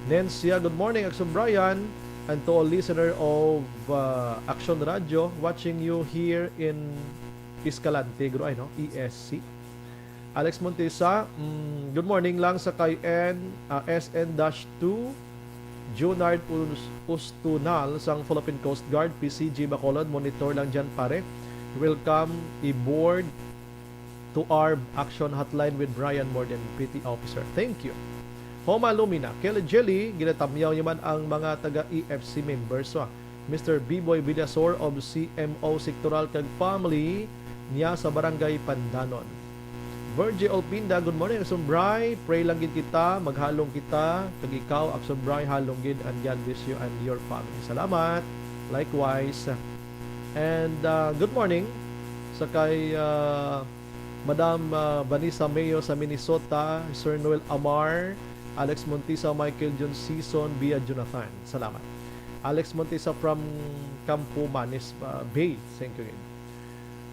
Nencia, good morning, Action Brian, and to all listener of, uh, Action Radio, watching you here in Escalante, Gro-, ay, no? E S C. Alex Montesa, mm, good morning lang sa kay N, ah, S N dash two, Junard Us-, Ustunal sang Philippine Coast Guard, P C G Bacolod, monitor lang dyan, pare. Welcome aboard to our action hotline with Brian Morden, P T officer. Thank you. Homa Lumina, Kelly Jelly, ginatamyaw niya man ang mga taga E F C members. Ah, Mister Biboy Villasor of C M O Sectoral kag family niya sa Barangay Pandanon. Virgie Olpinda, good morning, Akson Bry. Pray lang gid kita, maghalong kita, kag ikaw, Akson Bry, halong gid, and God bless you and your family. Salamat. Likewise. And, uh, good morning sa kay, uh, Madam, uh, Vanessa Mayo sa Minnesota, Sir Noel Amar, Alex Montisa, Michael John Season, via Jonathan. Salamat. Alex Montisa from Campo Manes, uh, Bay. Thank you again.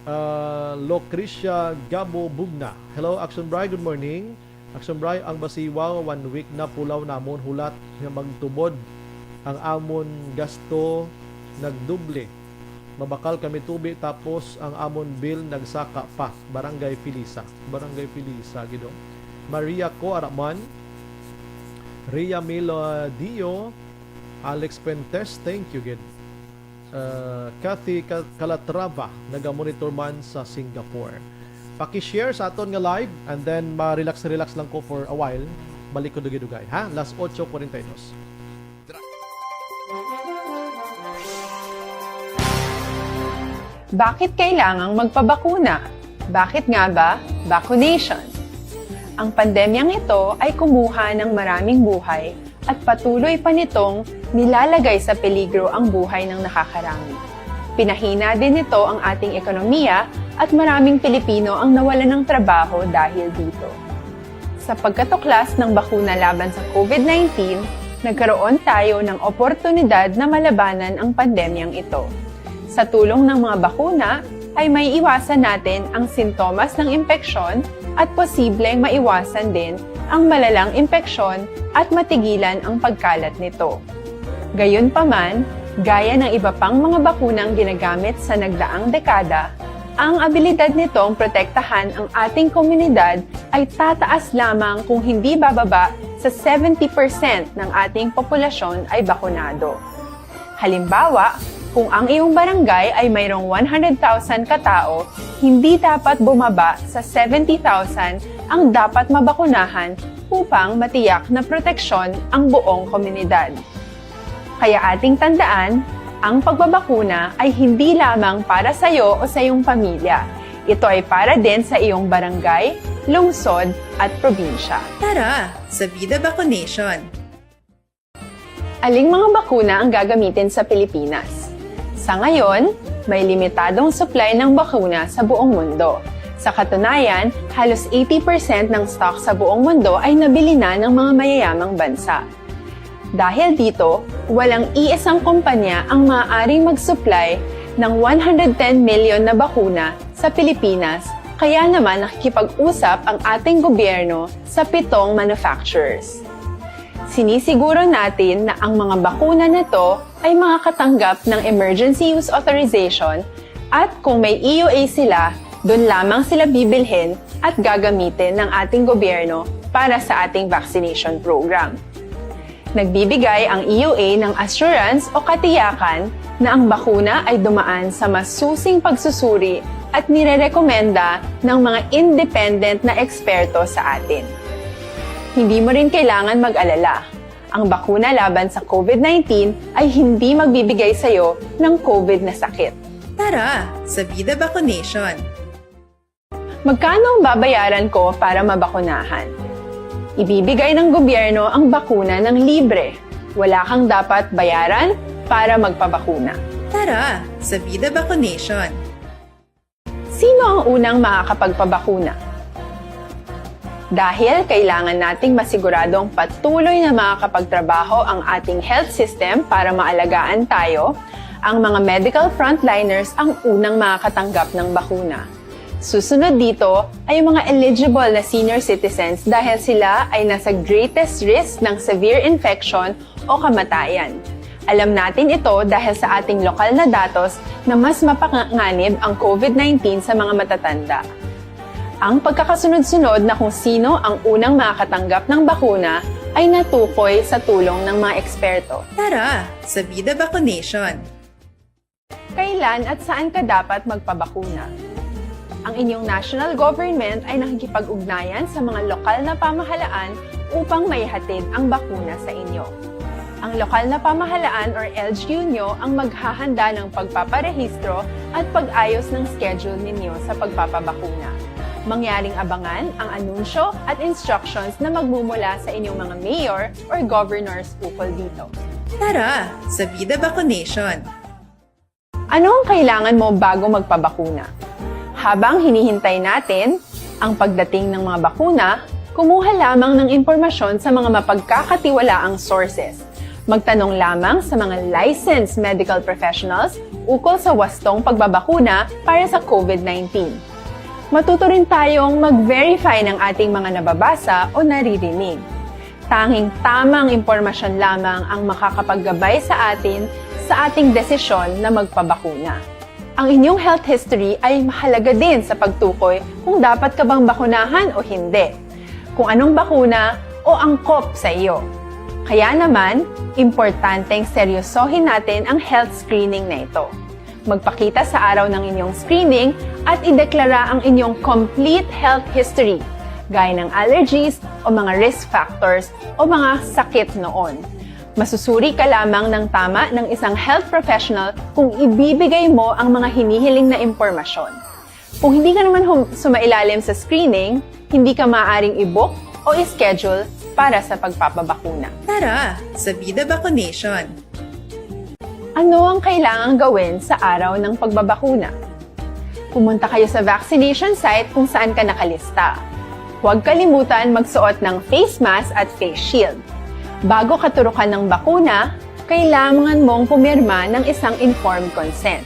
Uh, Lucrecia Gabo Bugna. Hello, Akson Bry. Good morning. Akson Bry, ang Basiwa, one week na pulaw namon hulat nga magtubod ang amon gasto nagdoble. Mabakal kami tubi tapos ang amon bill nagsaka pa. Barangay Pilisa. Barangay Pilisa, gid, oh. Maria Co Araman, Rhea Milo Dio, Alex Fuentes, thank you gid. Uh, Kathy Cal-, Calatrava, naga-monitor man sa Singapore. Paki-share sa aton nga live and then ma-relax-relax lang ko for a while. Balik ko dugay-dugay, ha? Las ocho cuarenta y dos. Bakit kailangang magpabakuna? Bakit nga ba vaccination? Ang pandemyang ito ay kumuha ng maraming buhay at patuloy pa nitong nilalagay sa peligro ang buhay ng nakakarami. Pinahina din nito ang ating ekonomiya at maraming Pilipino ang nawalan ng trabaho dahil dito. Sa pagkatuklas ng bakuna laban sa COVID nineteen, nagkaroon tayo ng oportunidad na malabanan ang pandemyang ito. Sa tulong ng mga bakuna, ay maiiwasan natin ang sintomas ng impeksyon at posibleng maiwasan din ang malalang impeksyon at matigilan ang pagkalat nito. Gayunpaman, gaya ng iba pang mga bakunang ginagamit sa nagdaang dekada, ang abilidad nitong protektahan ang ating komunidad ay tataas lamang kung hindi bababa sa seventy percent ng ating populasyon ay bakunado. Halimbawa, kung ang iyong barangay ay mayroong one hundred thousand katao, hindi dapat bumaba sa seventy thousand ang dapat mabakunahan upang matiyak na proteksyon ang buong komunidad. Kaya ating tandaan, ang pagbabakuna ay hindi lamang para sa iyo o sa iyong pamilya. Ito ay para din sa iyong barangay, lungsod, at probinsya. Tara, sa Vida Vaccination! Aling mga bakuna ang gagamitin sa Pilipinas? Sa ngayon, may limitadong supply ng bakuna sa buong mundo. Sa katunayan, halos eighty percent ng stock sa buong mundo ay nabili na ng mga mayayamang bansa. Dahil dito, walang iisang kumpanya ang maaaring mag-supply ng one hundred ten million na bakuna sa Pilipinas, kaya naman nakikipag-usap ang ating gobyerno sa pitong manufacturers. Sinisiguro natin na ang mga bakuna na to ay makakatanggap ng emergency use authorization at kung may E U A sila, doon lamang sila bibilhin at gagamitin ng ating gobyerno para sa ating vaccination program. Nagbibigay ang E U A ng assurance o katiyakan na ang bakuna ay dumaan sa masusing pagsusuri at nirerekomenda ng mga independent na eksperto sa atin. Hindi mo rin kailangan mag-alala. Ang bakuna laban sa COVID nineteen ay hindi magbibigay sa iyo ng COVID na sakit. Tara, sa Vida Vaccination! Magkano ang babayaran ko para mabakunahan? Ibibigay ng gobyerno ang bakuna ng libre. Wala kang dapat bayaran para magpabakuna. Tara, sa Vida Vaccination! Sino ang unang makakapagpabakuna? Dahil kailangan nating masiguradong patuloy na makakapagtrabaho ang ating health system para maalagaan tayo, ang mga medical frontliners ang unang makakatanggap ng bakuna. Susunod dito ay ang mga eligible na senior citizens dahil sila ay nasa greatest risk ng severe infection o kamatayan. Alam natin ito dahil sa ating lokal na datos na mas mapanganib ang COVID nineteen sa mga matatanda. Ang pagkakasunod-sunod na kung sino ang unang makakatanggap ng bakuna ay natukoy sa tulong ng mga eksperto. Tara, sa Vida Vaccination! Kailan at saan ka dapat magpabakuna? Ang inyong national government ay nakikipag-ugnayan sa mga lokal na pamahalaan upang maihatid ang bakuna sa inyo. Ang lokal na pamahalaan or L G U nyo ang maghahanda ng pagpaparehistro at pag-ayos ng schedule ninyo sa pagpapabakuna. Mangyaring abangan ang anunsyo at instructions na magmumula sa inyong mga mayor or governors ukol dito. Tara sa Vida Vaccination! Ano ang kailangan mo bago magpabakuna? Habang hinihintay natin ang pagdating ng mga bakuna, kumuha lamang ng impormasyon sa mga mapagkakatiwalaang sources. Magtanong lamang sa mga licensed medical professionals ukol sa wastong pagbabakuna para sa COVID nineteen. Matuto rin tayong mag-verify ng ating mga nababasa o naririnig. Tanging tamang impormasyon lamang ang makakapaggabay sa atin sa ating desisyon na magpabakuna. Ang inyong health history ay mahalaga din sa pagtukoy kung dapat ka bang bakunahan o hindi, kung anong bakuna o angkop sa iyo. Kaya naman, importanteng seryosohin natin ang health screening na ito. Magpakita sa araw ng inyong screening at ideklara ang inyong complete health history, gaya ng allergies o mga risk factors o mga sakit noon. Masusuri ka lamang ng tama ng isang health professional kung ibibigay mo ang mga hinihiling na impormasyon. Kung hindi ka naman hum- sumailalim sa screening, hindi ka maaaring i-book o i-schedule para sa pagpapabakuna. Tara sa Vida Vaccination! Ano ang kailangang gawin sa araw ng pagbabakuna? Pumunta kayo sa vaccination site kung saan ka nakalista. Huwag kalimutan magsuot ng face mask at face shield. Bago katurukan ng bakuna, kailangan mong pumirma ng isang informed consent.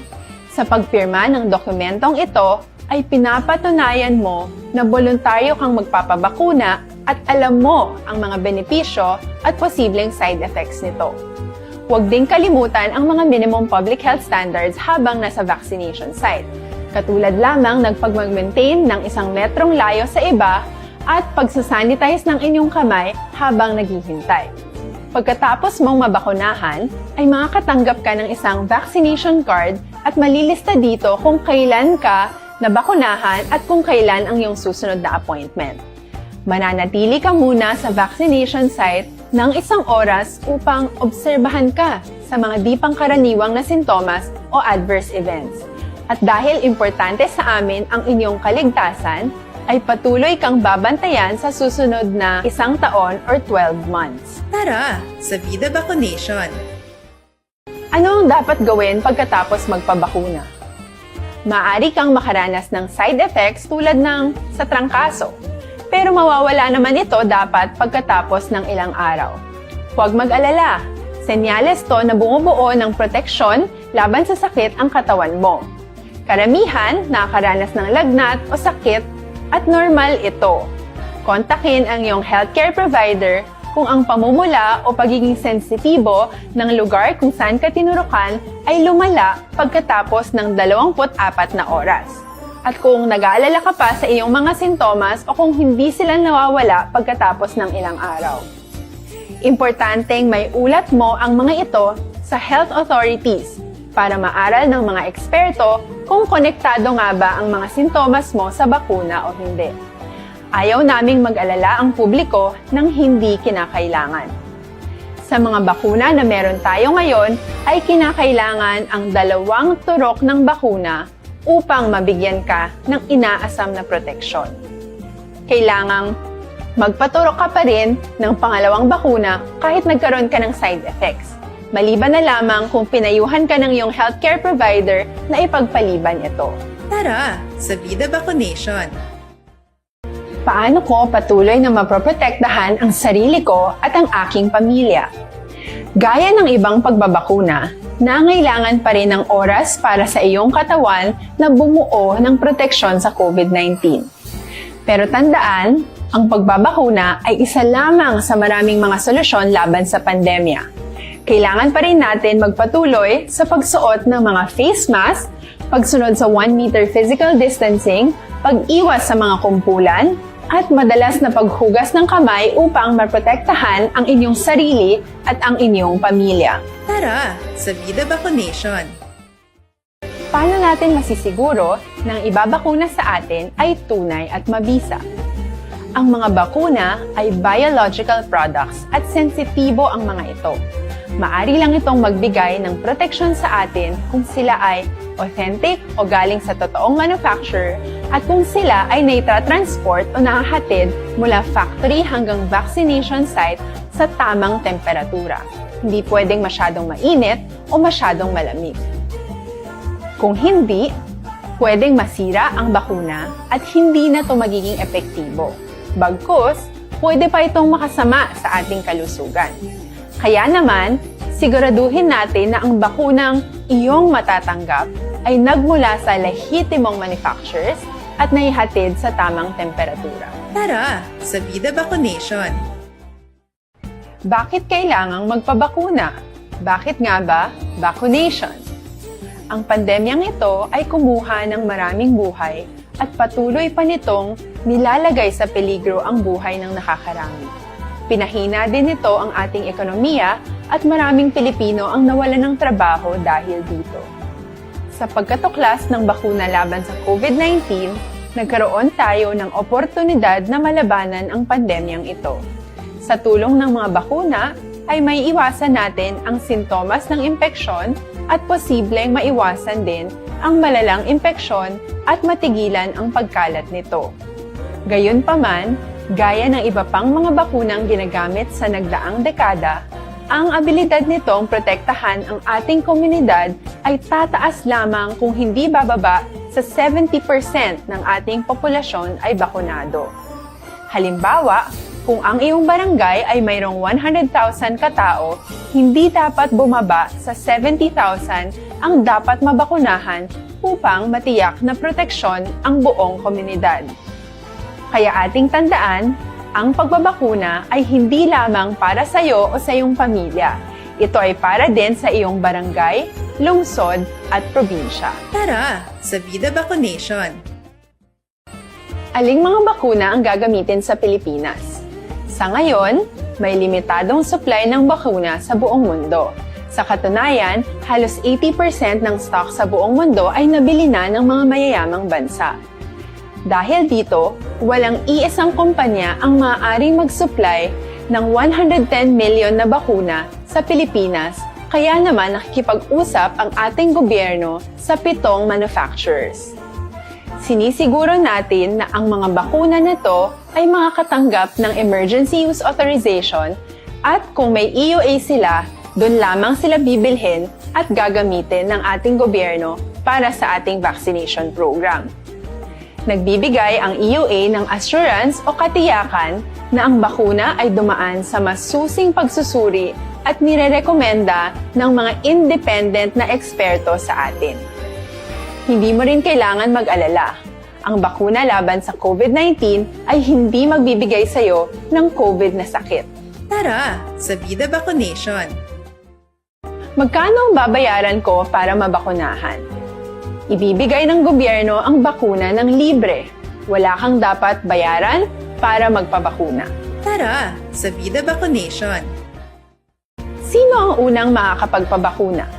Sa pagpirma ng dokumentong ito, ay pinapatunayan mo na boluntaryo kang magpapabakuna at alam mo ang mga benepisyo at posibleng side effects nito. Huwag ding kalimutan ang mga minimum public health standards habang nasa vaccination site, katulad lamang ng pagmag-maintain ng isang metrong layo sa iba at pagsasanitize ng inyong kamay habang naghihintay. Pagkatapos mong mabakunahan, ay makakatanggap ka ng isang vaccination card at malilista dito kung kailan ka nabakunahan at kung kailan ang iyong susunod na appointment. Mananatili ka muna sa vaccination site ng isang oras upang obserbahan ka sa mga di pangkaraniwang na sintomas o adverse events. At dahil importante sa amin ang inyong kaligtasan, ay patuloy kang babantayan sa susunod na isang taon or twelve months. Tara sa Vida Vaccination! Ano ang dapat gawin pagkatapos magpabakuna? Maaari kang makaranas ng side effects tulad ng sa trangkaso, pero mawawala naman ito dapat pagkatapos ng ilang araw. Huwag mag-alala, senyales to na bumubuo ng proteksyon laban sa sakit ang katawan mo. Karamihan nakakaranas ng lagnat o sakit at normal ito. Kontakin ang iyong healthcare provider kung ang pamumula o pagiging sensitibo ng lugar kung saan ka tinurukan ay lumala pagkatapos ng dalawampu't apat na oras, at kung nag-aalala ka pa sa iyong mga sintomas o kung hindi sila nawawala pagkatapos ng ilang araw. Importanteng may ulat mo ang mga ito sa health authorities para maaral ng mga eksperto kung konektado nga ba ang mga sintomas mo sa bakuna o hindi. Ayaw naming mag-alala ang publiko ng hindi kinakailangan. Sa mga bakuna na meron tayo ngayon, ay kinakailangan ang dalawang turok ng bakuna upang mabigyan ka ng inaasam na proteksyon. Kailangang magpaturok ka pa rin ng pangalawang bakuna kahit nagkaroon ka ng side effects, maliban na lamang kung pinayuhan ka ng iyong healthcare provider na ipagpaliban ito. Tara sa Vida Vaccination! Paano ko patuloy na mapoprotektahan ang sarili ko at ang aking pamilya? Gaya ng ibang pagbabakuna, nangailangan pa rin ng oras para sa iyong katawan na bumuo ng proteksyon sa COVID nineteen. Pero tandaan, ang pagbabakuna ay isa lamang sa maraming mga solusyon laban sa pandemya. Kailangan pa rin natin magpatuloy sa pagsuot ng mga face mask, pagsunod sa one meter physical distancing, pag-iwas sa mga kumpulan, at madalas na paghugas ng kamay upang maprotektahan ang inyong sarili at ang inyong pamilya. Tara sa Vida Vaccination! Paano natin masisiguro na ang ibabakuna sa atin ay tunay at mabisa? Ang mga bakuna ay biological products at sensitibo ang mga ito. Maari lang itong magbigay ng proteksyon sa atin kung sila ay authentic o galing sa totoong manufacturer at kung sila ay naitra-transport o nahahatid mula factory hanggang vaccination site sa tamang temperatura. Hindi pwedeng masyadong mainit o masyadong malamig. Kung hindi, pwedeng masira ang bakuna at hindi na ito magiging epektibo. Bagkus, pwede pa itong makasama sa ating kalusugan. Kaya naman, siguraduhin natin na ang bakunang iyong matatanggap ay nagmula sa lehitimong manufacturers at naihatid sa tamang temperatura. Tara, sa Bida Vacunation! Bakit kailangang magpabakuna? Bakit nga ba vacunation? Ang pandemyang ito ay kumuha ng maraming buhay at patuloy pa nitong nilalagay sa peligro ang buhay ng nakakarami. Pinahina din nito ang ating ekonomiya at maraming Pilipino ang nawalan ng trabaho dahil dito. Sa pagkatuklas ng bakuna laban sa COVID nineteen, nagkaroon tayo ng oportunidad na malabanan ang pandemyang ito. Sa tulong ng mga bakuna, ay maiiwasan natin ang sintomas ng impeksyon at posibleng maiwasan din ang malalang impeksyon at matigilan ang pagkalat nito. Gayunpaman, gaya ng iba pang mga bakunang ginagamit sa nagdaang dekada, ang abilidad nitong protektahan ang ating komunidad ay tataas lamang kung hindi bababa sa seventy percent ng ating populasyon ay bakunado. Halimbawa, kung ang iyong barangay ay mayroong one hundred thousand ka tawo, hindi dapat bumaba sa seventy thousand ang dapat mabakunahan upang matiyak na proteksyon ang buong komunidad. Kaya ating tandaan, ang pagbabakuna ay hindi lamang para sa iyo o sa iyong pamilya. Ito ay para din sa iyong barangay, lungsod, at probinsya. Tara, sa Bida Vacunation! Aling mga bakuna ang gagamitin sa Pilipinas? Sa ngayon, may limitadong supply ng bakuna sa buong mundo. Sa katunayan, halos eighty percent ng stock sa buong mundo ay nabili na ng mga mayayamang bansa. Dahil dito, walang iisang kumpanya ang maaaring mag-supply ng one hundred ten million na bakuna sa Pilipinas, kaya naman nakikipag-usap ang ating gobyerno sa pitong manufacturers. Sinisiguro natin na ang mga bakuna na to ay makakatanggap ng emergency use authorization at kung may E U A sila, doon lamang sila bibilhin at gagamitin ng ating gobyerno para sa ating vaccination program. Nagbibigay ang E U A ng assurance o katiyakan na ang bakuna ay dumaan sa masusing pagsusuri at nirerekomenda ng mga independent na eksperto sa atin. Hindi mo rin kailangan mag-alala. Ang bakuna laban sa COVID nineteen ay hindi magbibigay sa iyo ng COVID na sakit. Tara, sa Bida Vacunation! Magkano ang babayaran ko para mabakunahan? Ibibigay ng gobyerno ang bakuna ng libre. Wala kang dapat bayaran para magpabakuna. Tara, sa Bida Vacunation! Sino ang unang makakapagpabakuna?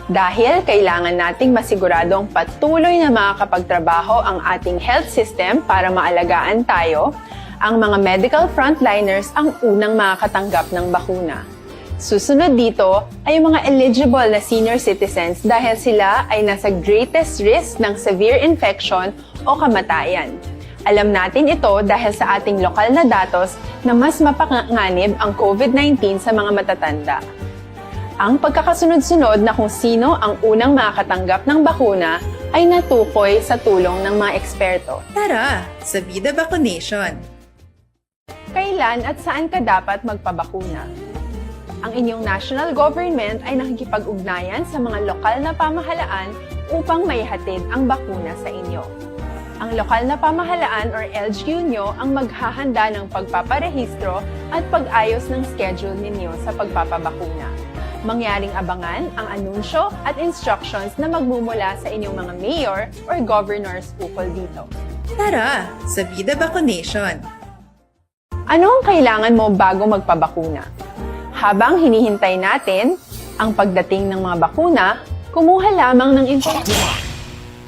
Dahil kailangan nating masiguradong patuloy na makakapagtrabaho ang ating health system para maalagaan tayo, ang mga medical frontliners ang unang makakatanggap ng bakuna. Susunod dito ay ang mga eligible na senior citizens dahil sila ay nasa greatest risk ng severe infection o kamatayan. Alam natin ito dahil sa ating lokal na datos na mas mapanganib ang COVID nineteen sa mga matatanda. Ang pagkakasunod-sunod na kung sino ang unang makakatanggap ng bakuna ay natukoy sa tulong ng mga eksperto. Tara, sa Bida Vacunation! Kailan at saan ka dapat magpabakuna? Ang inyong national government ay nakikipag-ugnayan sa mga lokal na pamahalaan upang maihatid ang bakuna sa inyo. Ang lokal na pamahalaan or L G U nyo ang maghahanda ng pagpaparehistro at pag-ayos ng schedule ninyo sa pagpapabakuna. Mangyaring abangan ang anunsyo at instructions na magmumula sa inyong mga mayor or governors ukol dito. Tara, sa Bida Vacunation! Ano ang kailangan mo bago magpabakuna? Habang hinihintay natin ang pagdating ng mga bakuna, Kumuha lamang ng impormasyon.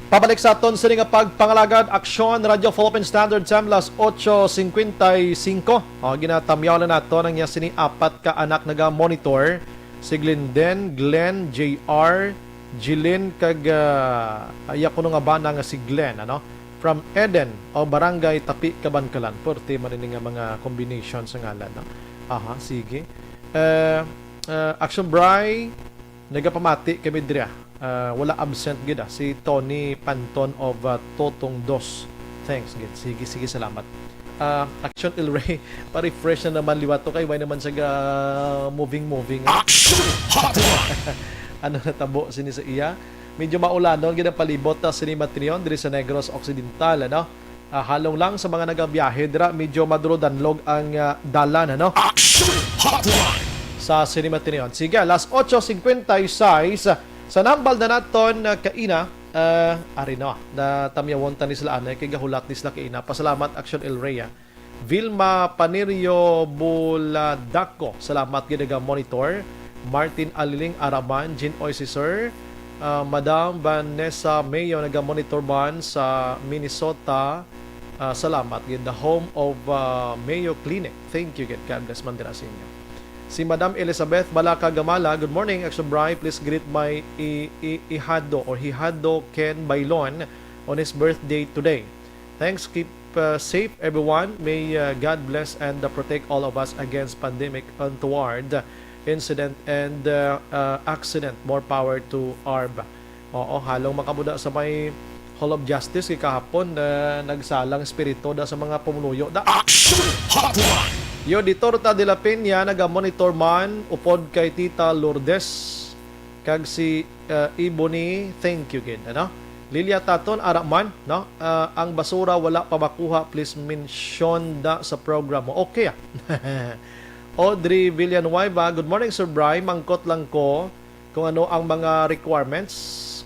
Pabalik sa aton sini nga pagpangalagad, Aksyon, Radyo Philippine Standard Time, las ocho cincuenta y cinco. O, ginatamyaw na nato ang iya sini apat ka anak naga-monitor, si Glinden, Glenn, J R, Jilin, kag, ah, iya kuno nga bana nga si Glenn, ano? From Eden o Barangay Tapi, Kabankalan. Purti man ini nga mga combination sa ngalan, no? Aha, sige. Eh, eh, Action Bry, nagapamati kami diri, ah. Ah, wala absent gid, ah. Si Tony Panton of, ah, Totong Dos. Thanks gid. Sige, sige, salamat. Ah, Action El Rey, pa-refresh na naman liwat to kay way naman sa ga-, moving, moving, ah. Action Hotline! Ano natabo sini sa iya? Medyo maulanon gid ang palibot, ah, sini Matinion diri sa Negros Occidental, ano? Ah, halong lang sa mga nagabiyahe dira, medyo madulo-danlog ang, ah, dalan, ano? Action Hotline! Sa Cinema Tinion. Sige, las ocho cincuenta y seis, sa nambal na naton, ah, kaina, ah, ari na, natamyawon ta ni sila anay, kay gahulat ni sila kaina. Pasalamat, Action El Rey, ah. Vilma Panerio Buladaco, salamat gid naga-monitor. Martin Aliling Araman, Jean Oy, si Sir, ah, Madam Vanessa Mayo, naga-monitor man sa Minnesota. Ah, salamat gid. The home of, ah, Mayo Clinic. Thank you gid. God bless man dira sa inyo. Si Madam Elizabeth Balaca Gamala, "Good morning, Action Bry. Please greet my i-, i-, ihado or hihado Ken Bailon on his birthday today. Thanks, keep, uh, safe, everyone. May, uh, God bless and, uh, protect all of us against pandemic, untoward incident and, uh, uh, accident. More power to ARB." Oo, halong makamuda sa may Hall of Justice kay kahapon, uh, nagsalang espiritu da sa mga pumunuyo da. Action Hotline! Yo, Ditorta de la Peña, naga-monitor man, upod kay Tita Lourdes, kag si, uh, Ebony, thank you gid, ano? Lilia Taton, ara man, no? Uh, ang basura wala pa makuha, please mention da sa program mo. Okay, ah. Audrey Villanueva, "Good morning, Sir Bry. Mangkot lang ko kung ano ang mga requirements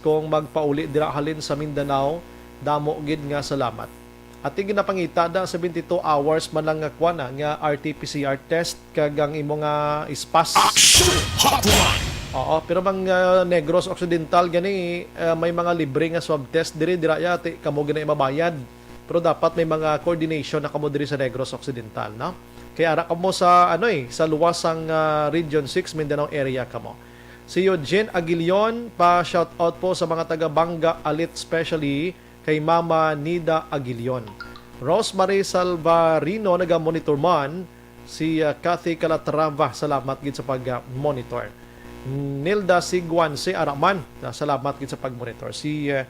kung magpauli dira halin sa Mindanao. Damo gid nga salamat." Ati ginapangita da seventy-two hours man lang nga kuan, ah, nga R T P C R test kag ang imo nga ispas. Action Hotline! Oo, pero mang, ah, Negros Occidental gani, ah, may mga libre nga swab test diri, dira ya, ti, kamo gani mabayad. Pero dapat may mga coordination na kamo diri sa Negros Occidental, no? Kaya ara kamo sa, ano eh, sa luwas sang, ah, Region six, Mindanao area kamo. Si Eugene Aguilion, pa shout out po sa mga taga Banga Alit, especially kay Mama Nida Aguilion. Rosemary Salvarino, naga-monitor man. Si, ah, Cathy Calatrava, salamat gid sa pag, ah, monitor. Nilda Siguan, si Araman, ah, salamat gid sa pag-monitor. Si, ah,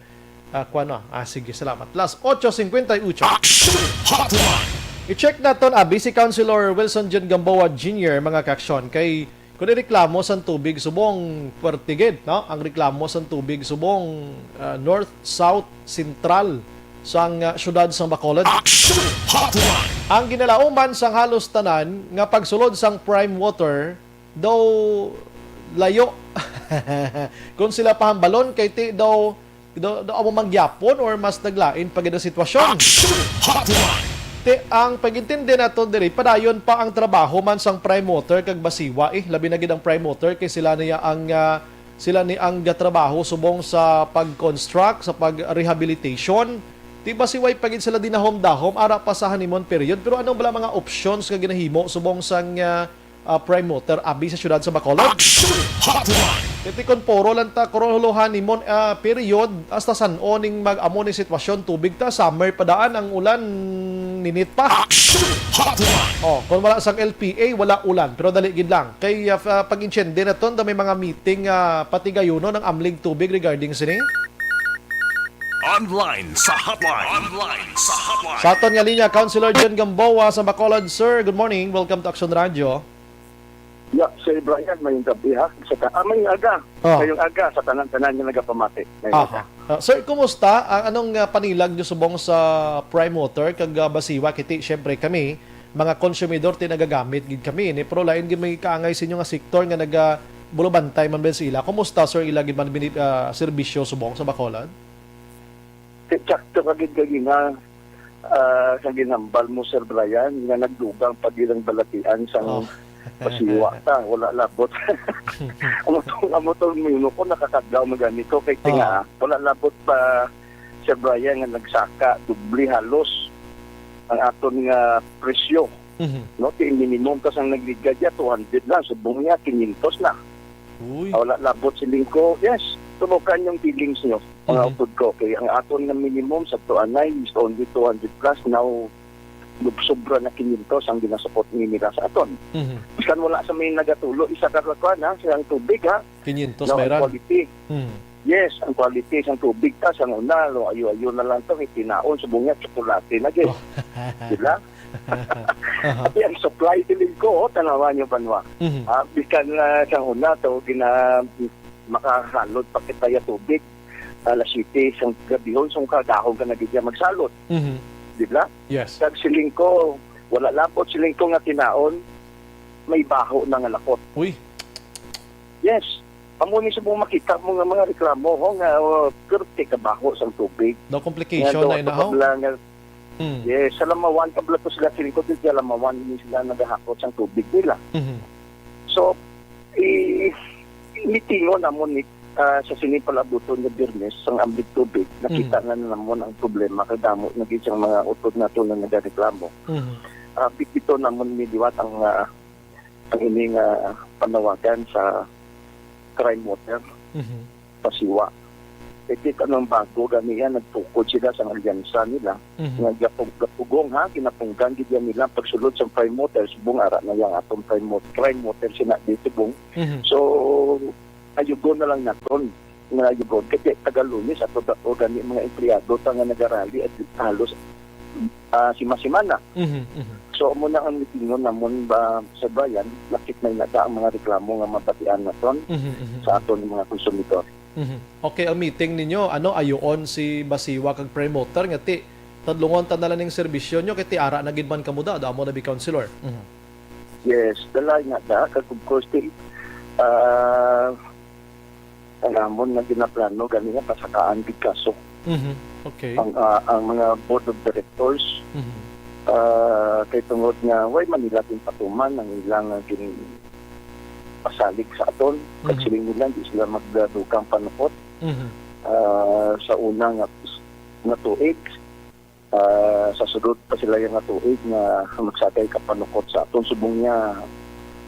ah, kuwan, ah, ah, sige, salamat. Las ocho cincuenta y ocho. Action Hotline! I-check naton, abi, si Councilor Wilson John Gamboa Junior, mga kaaksyon, kay kung reklamo sang tubig subong, puwerte gid, no? Ang reklamo sang tubig subong, ah, north, south, central sang, ah, siyudad sang Bacolod. Action Hotline! Ang ginalauman sang halos tanan nga pagsulod sang prime water daw layo. Kung sila pahambalon kay ti daw, daw, daw amo man gyapon or mas naglain pa gid ang sitwasyon. Action Hotline! Ti ang pag-intindi nato diri, padayon pa ang trabaho man sang prime water kag Basiwa, eh. Labi na gid ang prime water kay sila niya ang, ah, sila ni ang gatrabaho subong sa pag-construct, sa pag-rehabilitation. Ti Basiwa pa gid sila dinahom-dahom, ara pa sa honeymoon period. Pero ano bala mga options nga ginahimo subong sang, ah, ah, prime water abi sa siyudad sa Bacolod? Action Hotline! Kay ti kon puro lang ta, kuro huluhan ni mon, ah, period, hasta san-o ning mag-amo ni sitwasyon tubig ta, summer pa daan ang ulan, ninit pa. Action Hotline! Oh, kung wala sang L P A, wala ulan. Pero dali gid lang. Kay, ah, f-, ah, pag-intindi naton, da may mga meeting, ah, patigayunon ang amlig tubig regarding sini. Online sa hotline. Online sa hotline. Sa aton nga linya, Councilor John Gamboa sa Bacolod. Sir, good morning. Welcome to Action Radio. Ya, Sir Brian, mayong gabi, ha. Sa ta-, ah, mayong aga. Oh. Mayong aga sa tanan-tanan nga nagapamati. Mayong Aha. aga. Ah, sir, kumusta? Ang anong, ah, panilag nyo subong sa prime water kag, ah, Basiwa? Kiti, syempre, kami, mga konsumidor, ti nagagamit gid kami, ni, pero lain gid may kaangay sa inyo nga sektor nga naga-, bulubantay man ba sa ila. Kumusta, sir, ila gid man bini-, ah, serbisyo subong sa Bacolod? Ti, sakto ka gid kag ina, ah, sa ginhambal mo, Sir Brian, nga nagdugang pa gid ang balatian sang Oh. Pasiwa ta, wala labot. Amo tong, amo tong mino ko, nakakadlaw man gani ko kay tinga, wala labot pa, Sir Brian, nga nagsaka doble halos ang aton nga presyo. Mhm. No, ti minimum ta sang nagliga dya, two hundred lang, subong niya, quinientos na. Uy. Ah, wala labot, siling ko. Yes, tumokan yung feelings nyo, mga Mhm. upod ko. Kay ang aton nga minimum sa tuanay is only two hundred plus. Now, sobra na quinientos ang ginasukot ni nila sa aton. Mhm. Bisan wala sa may nagatulo, isa ka rakuan, ha, sa ang tubig, ha. Quinientos No, ang bayran. quality. Mhm. Yes, ang quality sang tubig ta, sang una, lo, ayo-ayo na lang to, kay tinaon, subong niya, tsokolate na, gid. Oh. Di ba? Aha. At ang supply, siling ko, oh, tanawan niyo, banwa. Mhm. Ah, bisan, ah, sang una to, gina-, makahalod pa kita ya tubig. Alas siyete sang gabihon, so kadahon ka na gid ya magsalot. Mhm. Di ba? Yes. Kag siling ko, wala labot, siling ko, nga tinaon, may baho na nga lakot. Uy. Yes. Amo ni subong makita mo nga mga reklamo, ho, nga, oh, perti ka baho sang tubig. No complication Nga na daw ina, ho? kabla nga, Hmm. yes, sa Lamawan, kabla to sila, siling ko, di sa Lamawan, ni sila nagahakot sang tubig nila. Mhm. So, i-, mitingon namon ni, ah, sa sini palabuton nga Biyernes, sang amlig tubig, nakita Mhm. na namon ang problema, kay damo na gid sang mga utod nato na nagareklamo. Mhm. Ah, bitbito namon ni liwat ang, ah, ang ini nga panawagan sa Crime Water, Mhm. Pasiwa. Kay kita nang bago gani yan, nagtukod sila sa alyansa nila, Mhm. nga gapug-, gapugong, ha, ginapunggan gid yan nila ang pagsulod sa Crime Water, subong ara na yang atong Crime Water, Crime Water sina di subong. Mhm. So, ayugon na lang naton nga ayugon. Kay taga Lunes, ato daw gani mga empleyado ta nga nagarali at halos, ah, sima-simana. Mhm, mhm. So, amo na ang mitingon namon ba sa bayan, nakit na nata ang mga reklamo nga mabatian naton Mhm, mhm, sa mhm. aton mga konsumidor. Mhm. Okay, ang meeting ninyo, ano, ayuon si Basiwa kag Prime Water nga ti, tadlungon ta na lang ning serbisyo nyo, kay ti ara na gid man kamo da, amo na bi, Councilor. Mhm. Yes, dalay nga da, kag of course, ti, ah, ang amon nga ginaplano, gani nga, pasakaan gid kaso. Mhm. Okay. Ang, ah, ang mga board of directors, Mhm. ah, kay tungod nga, way man nila ginpatuman ang ilang, ah, gin-, pasalig sa aton. Kag Mhm. siling nila, di sila magdugang panukot. Mhm. Ah, sa una nga, nga tuig, ah, sa sulod pa sila nga tuig nga magsagay ka panukot sa aton. Subong niya,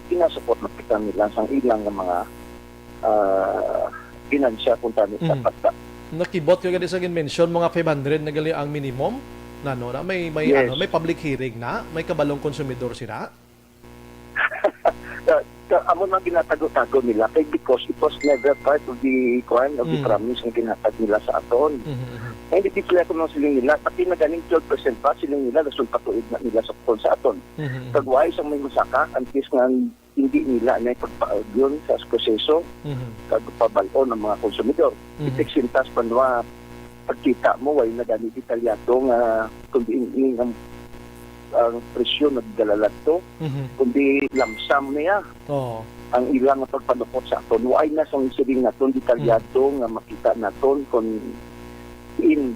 ginasupot na kita nila sang ilang nga mga, ah, ginansya kung tani Mhm. dapat ka. Nakibot ka gani sa gin-mention, mga five hundred na gali ang minimum? Nano na, may, may, Yes. ano, may public hearing na? May kabalong konsumidor sila? Ka, ka, amo na ginatago-tago nila kay because it was never part of the, kuan, of the Mm. promise nga ginhatag nila sa aton. Mhm, mhm. Kay hindi sila kuno siling nila, pati na ganing twelve percent pa, siling nila, nasulpatuig na nila sa, sa aton. Mhm, mhm. Kag wala sang may masaka, antes nga hindi nila na pagpaagyon sa proseso, Mhm. kag pabal-on ang mga konsumidor. Mhm. Itik sintas pa nwa, pagkita mo, way na gani detalyado nga kung diin ang, ang presyo nagdalalat to, Mhm. kundi lamsam niya Oo. ang ilang nga pagpanukot sa aton. Way na sang siling naton detalyado Mhm. nga makita naton kung in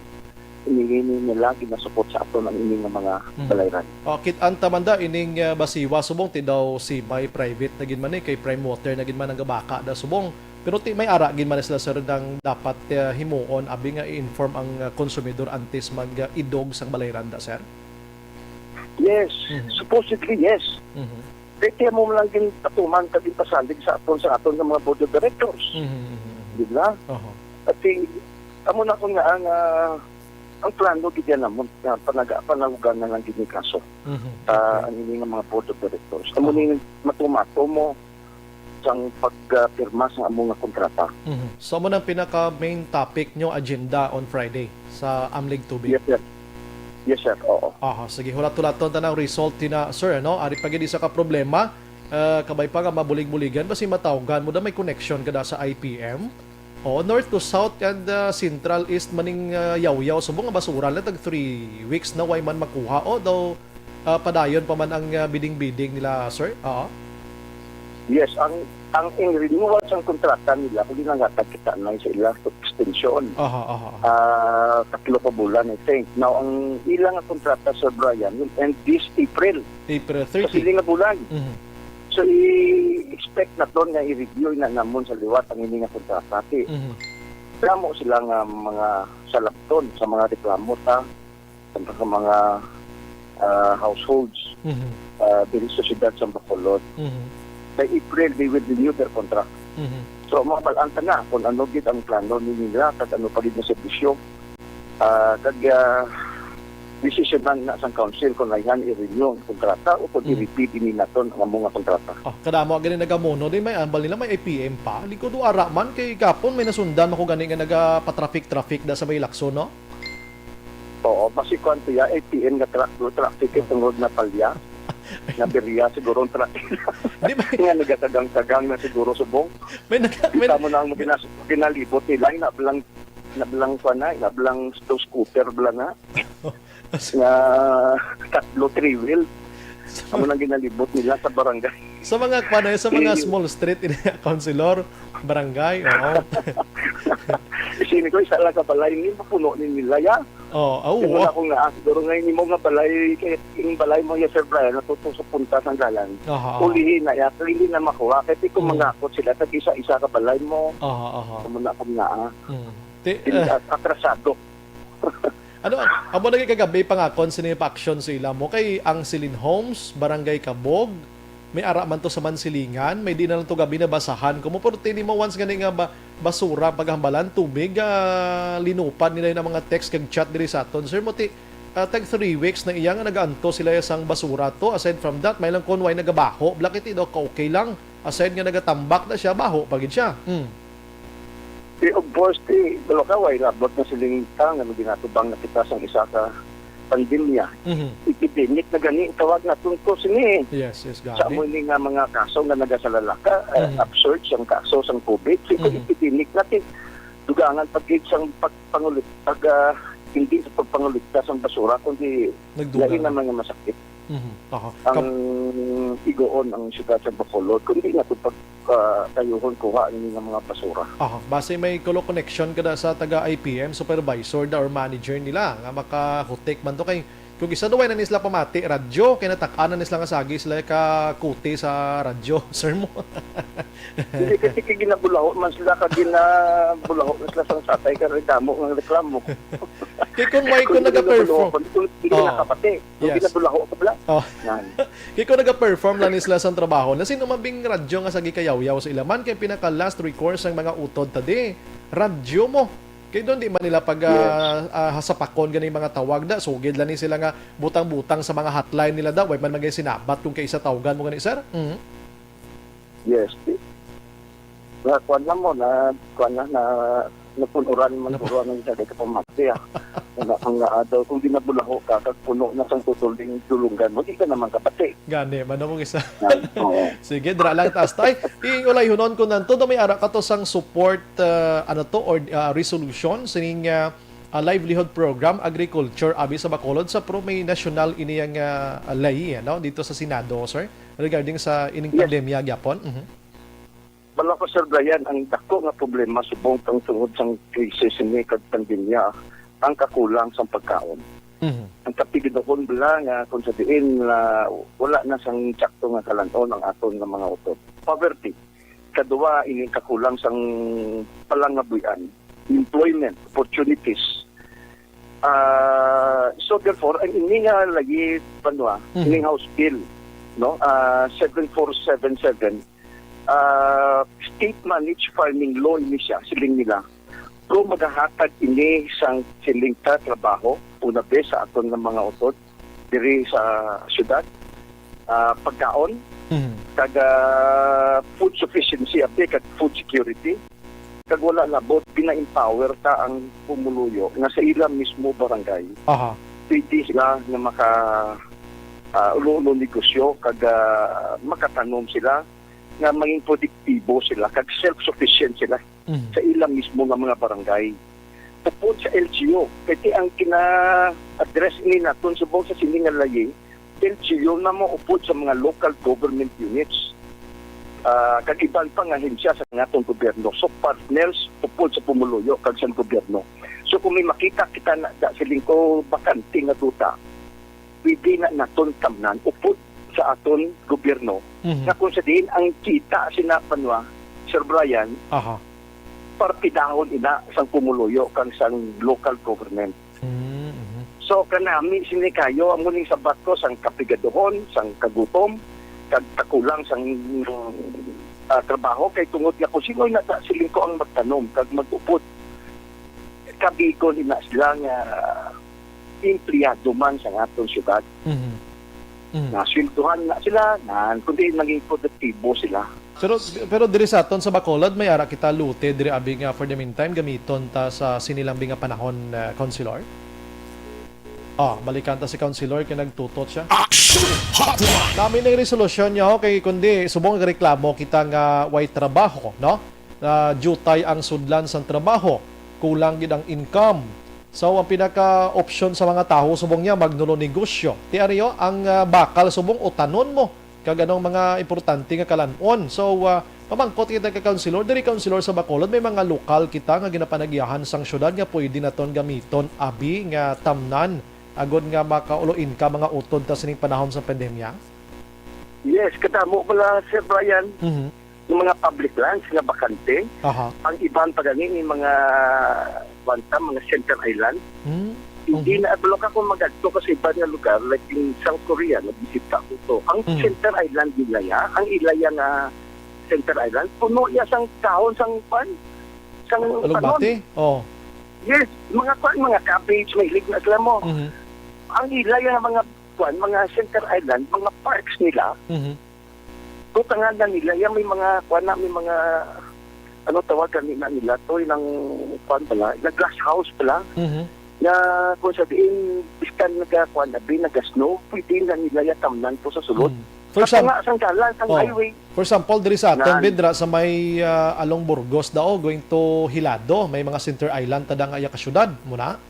ini nila ginasukot sa aton ang ini nga mga Mhm. balayran. Oh, kit-an ta man da ining, ah, Basiwa subong ti daw si by private na gid man ni, kay Prime Water na gid man ang gabaka da subong. Pero ti may ara gid man sila, sir, nang dapat, ah, himuon abi nga i-inform ang, ah, konsumidor antes mag, ah, idog sang balayran da, sir? Yes. Mhm. Supposedly, yes. Mhm. Kay kaya mo lang ginpatuman kag ginpasalig sa aton, sa aton nga mga board of directors. Mhm, mhm, mhm. Di ba? Oho. At si, amo na ko nga ang, ah, ang plano gid yan namon nga panaga-, panalugan na lang gid ni kaso. Mhm. Ah, Okay. ang ini nga mga board of directors. Amo Oho. ni matumato mo sang pagpirma sang amo nga kontrata. Mhm. So, amo nang pinaka main topic nyo agenda on Friday sa Amlig Tubig? Yes, sir. Yes, sir. Oo. Aha, sige, hulat-hulaton ta ng result tina, sir, ano? Ari pa gid isa ka problema, ah, kabay pa nga mabulig-buligan, basi matawgan mo da may connection ka da sa I P M? O, north to south and, ah, central east maning, ah, yawyaw. Subong nga basura lang, tag three weeks na way man makuha. O, daw, ah, padayon pa man ang, ah, bidding-bidding nila, sir? Oo. Yes, ang, ang in renewal sang kontrata nila, kung ginangatag kita na sa ilang extension. Aha, aha, aha. Ah, tatlo ka bulan, I think. Now, ang ilang nga kontrata, Sir Brian, will end this April. April Sa thirty. siling nga bulan. Mhm. So, i-expect naton nga i-review na namon sa liwat ang ini nga kontrata. Ti, Mhm. damo sila nga mga salabton sa mga reklamo ta sa mga, ah, households, Mhm. ah, diri sa siyudad sa Bacolod. Mhm. By April, they will renew their contract. Mhm. So, mabal-an ta na kung ano gid ang plano ni nila kag ano pa gid nga serbisyo. Ah, kag, ah, desisyonan na sang council kung ayhan i-renew ang kontrata o kung Mm. i-repeat ini naton ang amo nga kontrata. Ah, kadamo gani nagamono din may ambal nila may A P M pa. Likod o ara man kay gapon may nasundan ako gani nga nagapatraffic-traffic da sa may Lacson, no? Oo, basi kuwan siya, A P M nga truck, no, traffic Oh. tungod na palya. Nabirya siguro ang truck. Di ba? Nga nagatagang-tagang na siguro subong. May nag-, may Kita mo na ang ginas-, ginalibot nila, inablang, inablang kuwan na, inablang sto-, scooter bala na. Nga tatlo, three wheel. Amo nang ginalibot nila sa barangay. Sa mga, kuwan na, sa mga Eh, small street, ini, councilor, barangay, oo. Isini ko, isa lang ka balay, ni mapuno ni nila, ya. Oh, oh, Kaya wala oh. akong naa, siguro nga, ini mo nga balay, kay yung balay mo, ya, Sir Brian, natuto sa punta sang dalan. Aha, aha. Ulihi na, ya, hindi na makuha. Kaya di ko Mm. mangakot sila, tag isa-isa ka balay mo. Aha, aha. Amo na akong naa. Mm. Ti-, Hindi, eh. at-, atrasado. Ano, amo na kagabi pangakon sini pa aksyon sa ila mo kay ang Celine Homes, Barangay Kabog, may ara man to sa Mansilingan, may di na lang to gabi na basahan. Kung mo, pero tini mo once gani nga ba, basura, paghambalan, tubig, ah, linupad nila yung mga text kag chat diri sa aton. Sir, mo ti, ah, tag three weeks na iya nga nagaanto sila sang basura to. Aside from that, may lang kon way nagabaho, black iti daw ka okay lang. Aside nga nagatambak na siya, baho pa gid siya. Mm. Di, of course, di, wala ka, way labot na siling ta nga ginatubang na kita sang isa ka pandemya. Mhm. Epidemic na gani, tawag naton to sini. Yes, yes, Sa gani. amo ni nga mga kaso nga nagasalalaka, eh, Mhm. absurd sang kaso sang covid. Si Mhm. epidemic natin, dugangan pag sang pagpangulit, pag, ah, hindi sa pagpangulikta sang basura, kundi Nagdugang. lain na mga masakit. Mhm. Aha. Ang Kap- igoon ang siyudad sa Bacolod, kundi nga pag, ah, tayuhon kuha ni nga mga basura. Aha. Base may kulo connection ka da sa taga I P M supervisor da or manager nila nga makahutik man to kay kung isa duway na ni sila pamati, radyo, kay natak-an na ni sila nga sagi sila ka kuti sa radyo, sir mo. Hindi kasi kay ginabulaho man sila, kag ginabulaho na sila sang satay, kay damo nga reklamo. Kay kung may, kung Kung naga-perform. ginabulaho, kung hindi Oh. nakapati, kung Yes. ginabulaho ka pala. Oh. Yan. Kay kung naga-perform lang ni sila sang trabaho, na sino man bing radyo nga sagi kayawyaw sa ilaman, kay pinaka last recourse ang mga utod tadi. Radyo mo. Kay doon di man nila pag, Yes. ah, ah, hasapakon gani mga tawag da. Sugid lang ni sila nga butang-butang sa mga hotline nila da. Way man magay sinabat kung kay isa tawgan mo gani, sir? Mhm. Yes. Di, na, kuwan na mo, na, kuwan na, na, napunuran man Napu- puro ang isa ka pamati, ah. Ang, ang, ah, daw, kung ginabulaho ka, kag puno na sang tutuling dulungan mo, di ka naman kapati. Gani, man among isa. Yan, oo. Sige, dira lang taas tay. Ing ulay hunon ko nanto, daw may ara ka to sang support, ah, ano to, or, ah, resolution, sining, ah, ah, livelihood program, agriculture, abi sa Bacolod, sa pro may national ini ang, ah, lay, ano, dito sa Senado, sir, regarding sa ining Yes. pandemya gyapon. Mhm. Bala ko, Sir Brian, ang dako nga problema subong tang tungod sang krisis ini kag pandemya, ang kakulang sang pagkaon. Mhm. Ang kapigidohon bala nga kung sa diin na wala na sang tsakto nga kalan-on ang aton nga mga utod. Poverty. Kadua, ining kakulang sang palangabuy-an, employment opportunities. Ah, so therefore, ang ini nga lagi, banwa, Mhm. ining House Bill, no? Ah, seven four seven seven, ah, state managed farming law ini siya, siling nila. Pero magahatag ini sang siling ta trabaho, una be sa aton nga mga utod diri sa syudad, ah, pagkaon, Mhm. kag, ah, food sufficiency, abi, kag food security. Kag wala labot, gina-empower ta ang pumuluyo nga sa ila mismo barangay. Aha. Pwede sila nga maka, ah, ulo-ulo negosyo kag, ah, makatanom sila nga maging produktibo sila kag self-sufficient sila Mhm. sa ila mismo nga mga barangay. Upod sa L G U, kay ang kina-address ni naton subong sa sini nga layi, L G U na mo upod sa mga local government units. Ah, kag iban pa nga ahensya sa atong gobyerno. So, partners upod sa pumuluyo kag sa gobyerno. So, kung may makita kita na, da, siling ko, bakante nga duta, pwede na naton tamnan upod sa aton gobyerno, Mhm. nga kung sa diin ang kita sina banwa, Sir Brian, Aha. partidahon ina sang pumuluyo kang sang local government. Mm, mhm. So, kanami sini kayo, amo ning sabat ko, sang kapigaduhon, sang kagutom, kag kakulang sang, ah, trabaho, kay tungod nga kung sino na sa siling ko ang magtanom, kag mag-upod, kabigon ina sila nga empleyado man sa aton syudad. Mhm. Mhm. Nasweldohan na sila, nan, kundi naging produktibo sila. Pero, pero diri sa aton sa Bacolod, may ara kita lote diri, abi, nga for the meantime, gamiton ta sa sini lang bi nga panahon, ah, Councilor? Ah, balikan ta si Councilor kay nagtutot siya. Action Hotline! Nami ning resolusyon niya, ho, kay kundi subong reklamo kita nga way trabaho, no? Ah, diutay ang sudlan sang trabaho, kulang gid ang income. So, ang pinaka-option sa mga tawo subong niya, magnulo negosyo. Ti ariyo, ang, ah, bakal subong utanon mo. Kag anong mga importante nga kalan-on. So, ah, pamangkot kita kay Councilor. Diri, Councilor, sa Bacolod, may mga lokal kita nga ginapanagyahan sang syudad nga pwede naton gamiton, abi, nga tamnan, agod nga makaulo-income mga utod ta sining panahon sa pandemya? Yes, kadamo pala, Sir Brian, Mhm. ng mga public lands nga bakante. Aha. Ang iban pa gani ni mga, kuwan ta, mga center island. Hmm. Hindi Mhm. na, ablo ka kung magadto ka sa iban nga lugar, like in South Korea, nagbisita ko to. Ang Mhm. center island nila ya, ang ila ya nga center island, puno ya sang dahon sang, kuwan, sang Alugbati? tanom. Oh. Yes, mga, kuwan, mga cabbage, mahilig na sila mo. Mhm. Ang ila ya nga mga, kuwan, mga center island, mga parks nila, Mhm. butangan na nila. Yan may mga, kuwan na, may mga, ano tawag gani na nila to, yung, kuwan pala, na glass house pala. Mhm. Nga, kung sa diin, biskan naga, kuwan, abi, naga-snow, pwede na nila yatamnan to sa sulod. Mm. For Kato exam-, nga, sang dalan, sang oh. highway. For example, diri sa aton, Nan. Bidra, sa may, ah, Along Burgos daw, going to Hilado, may mga center island, tada nga iya ka syudad, muna?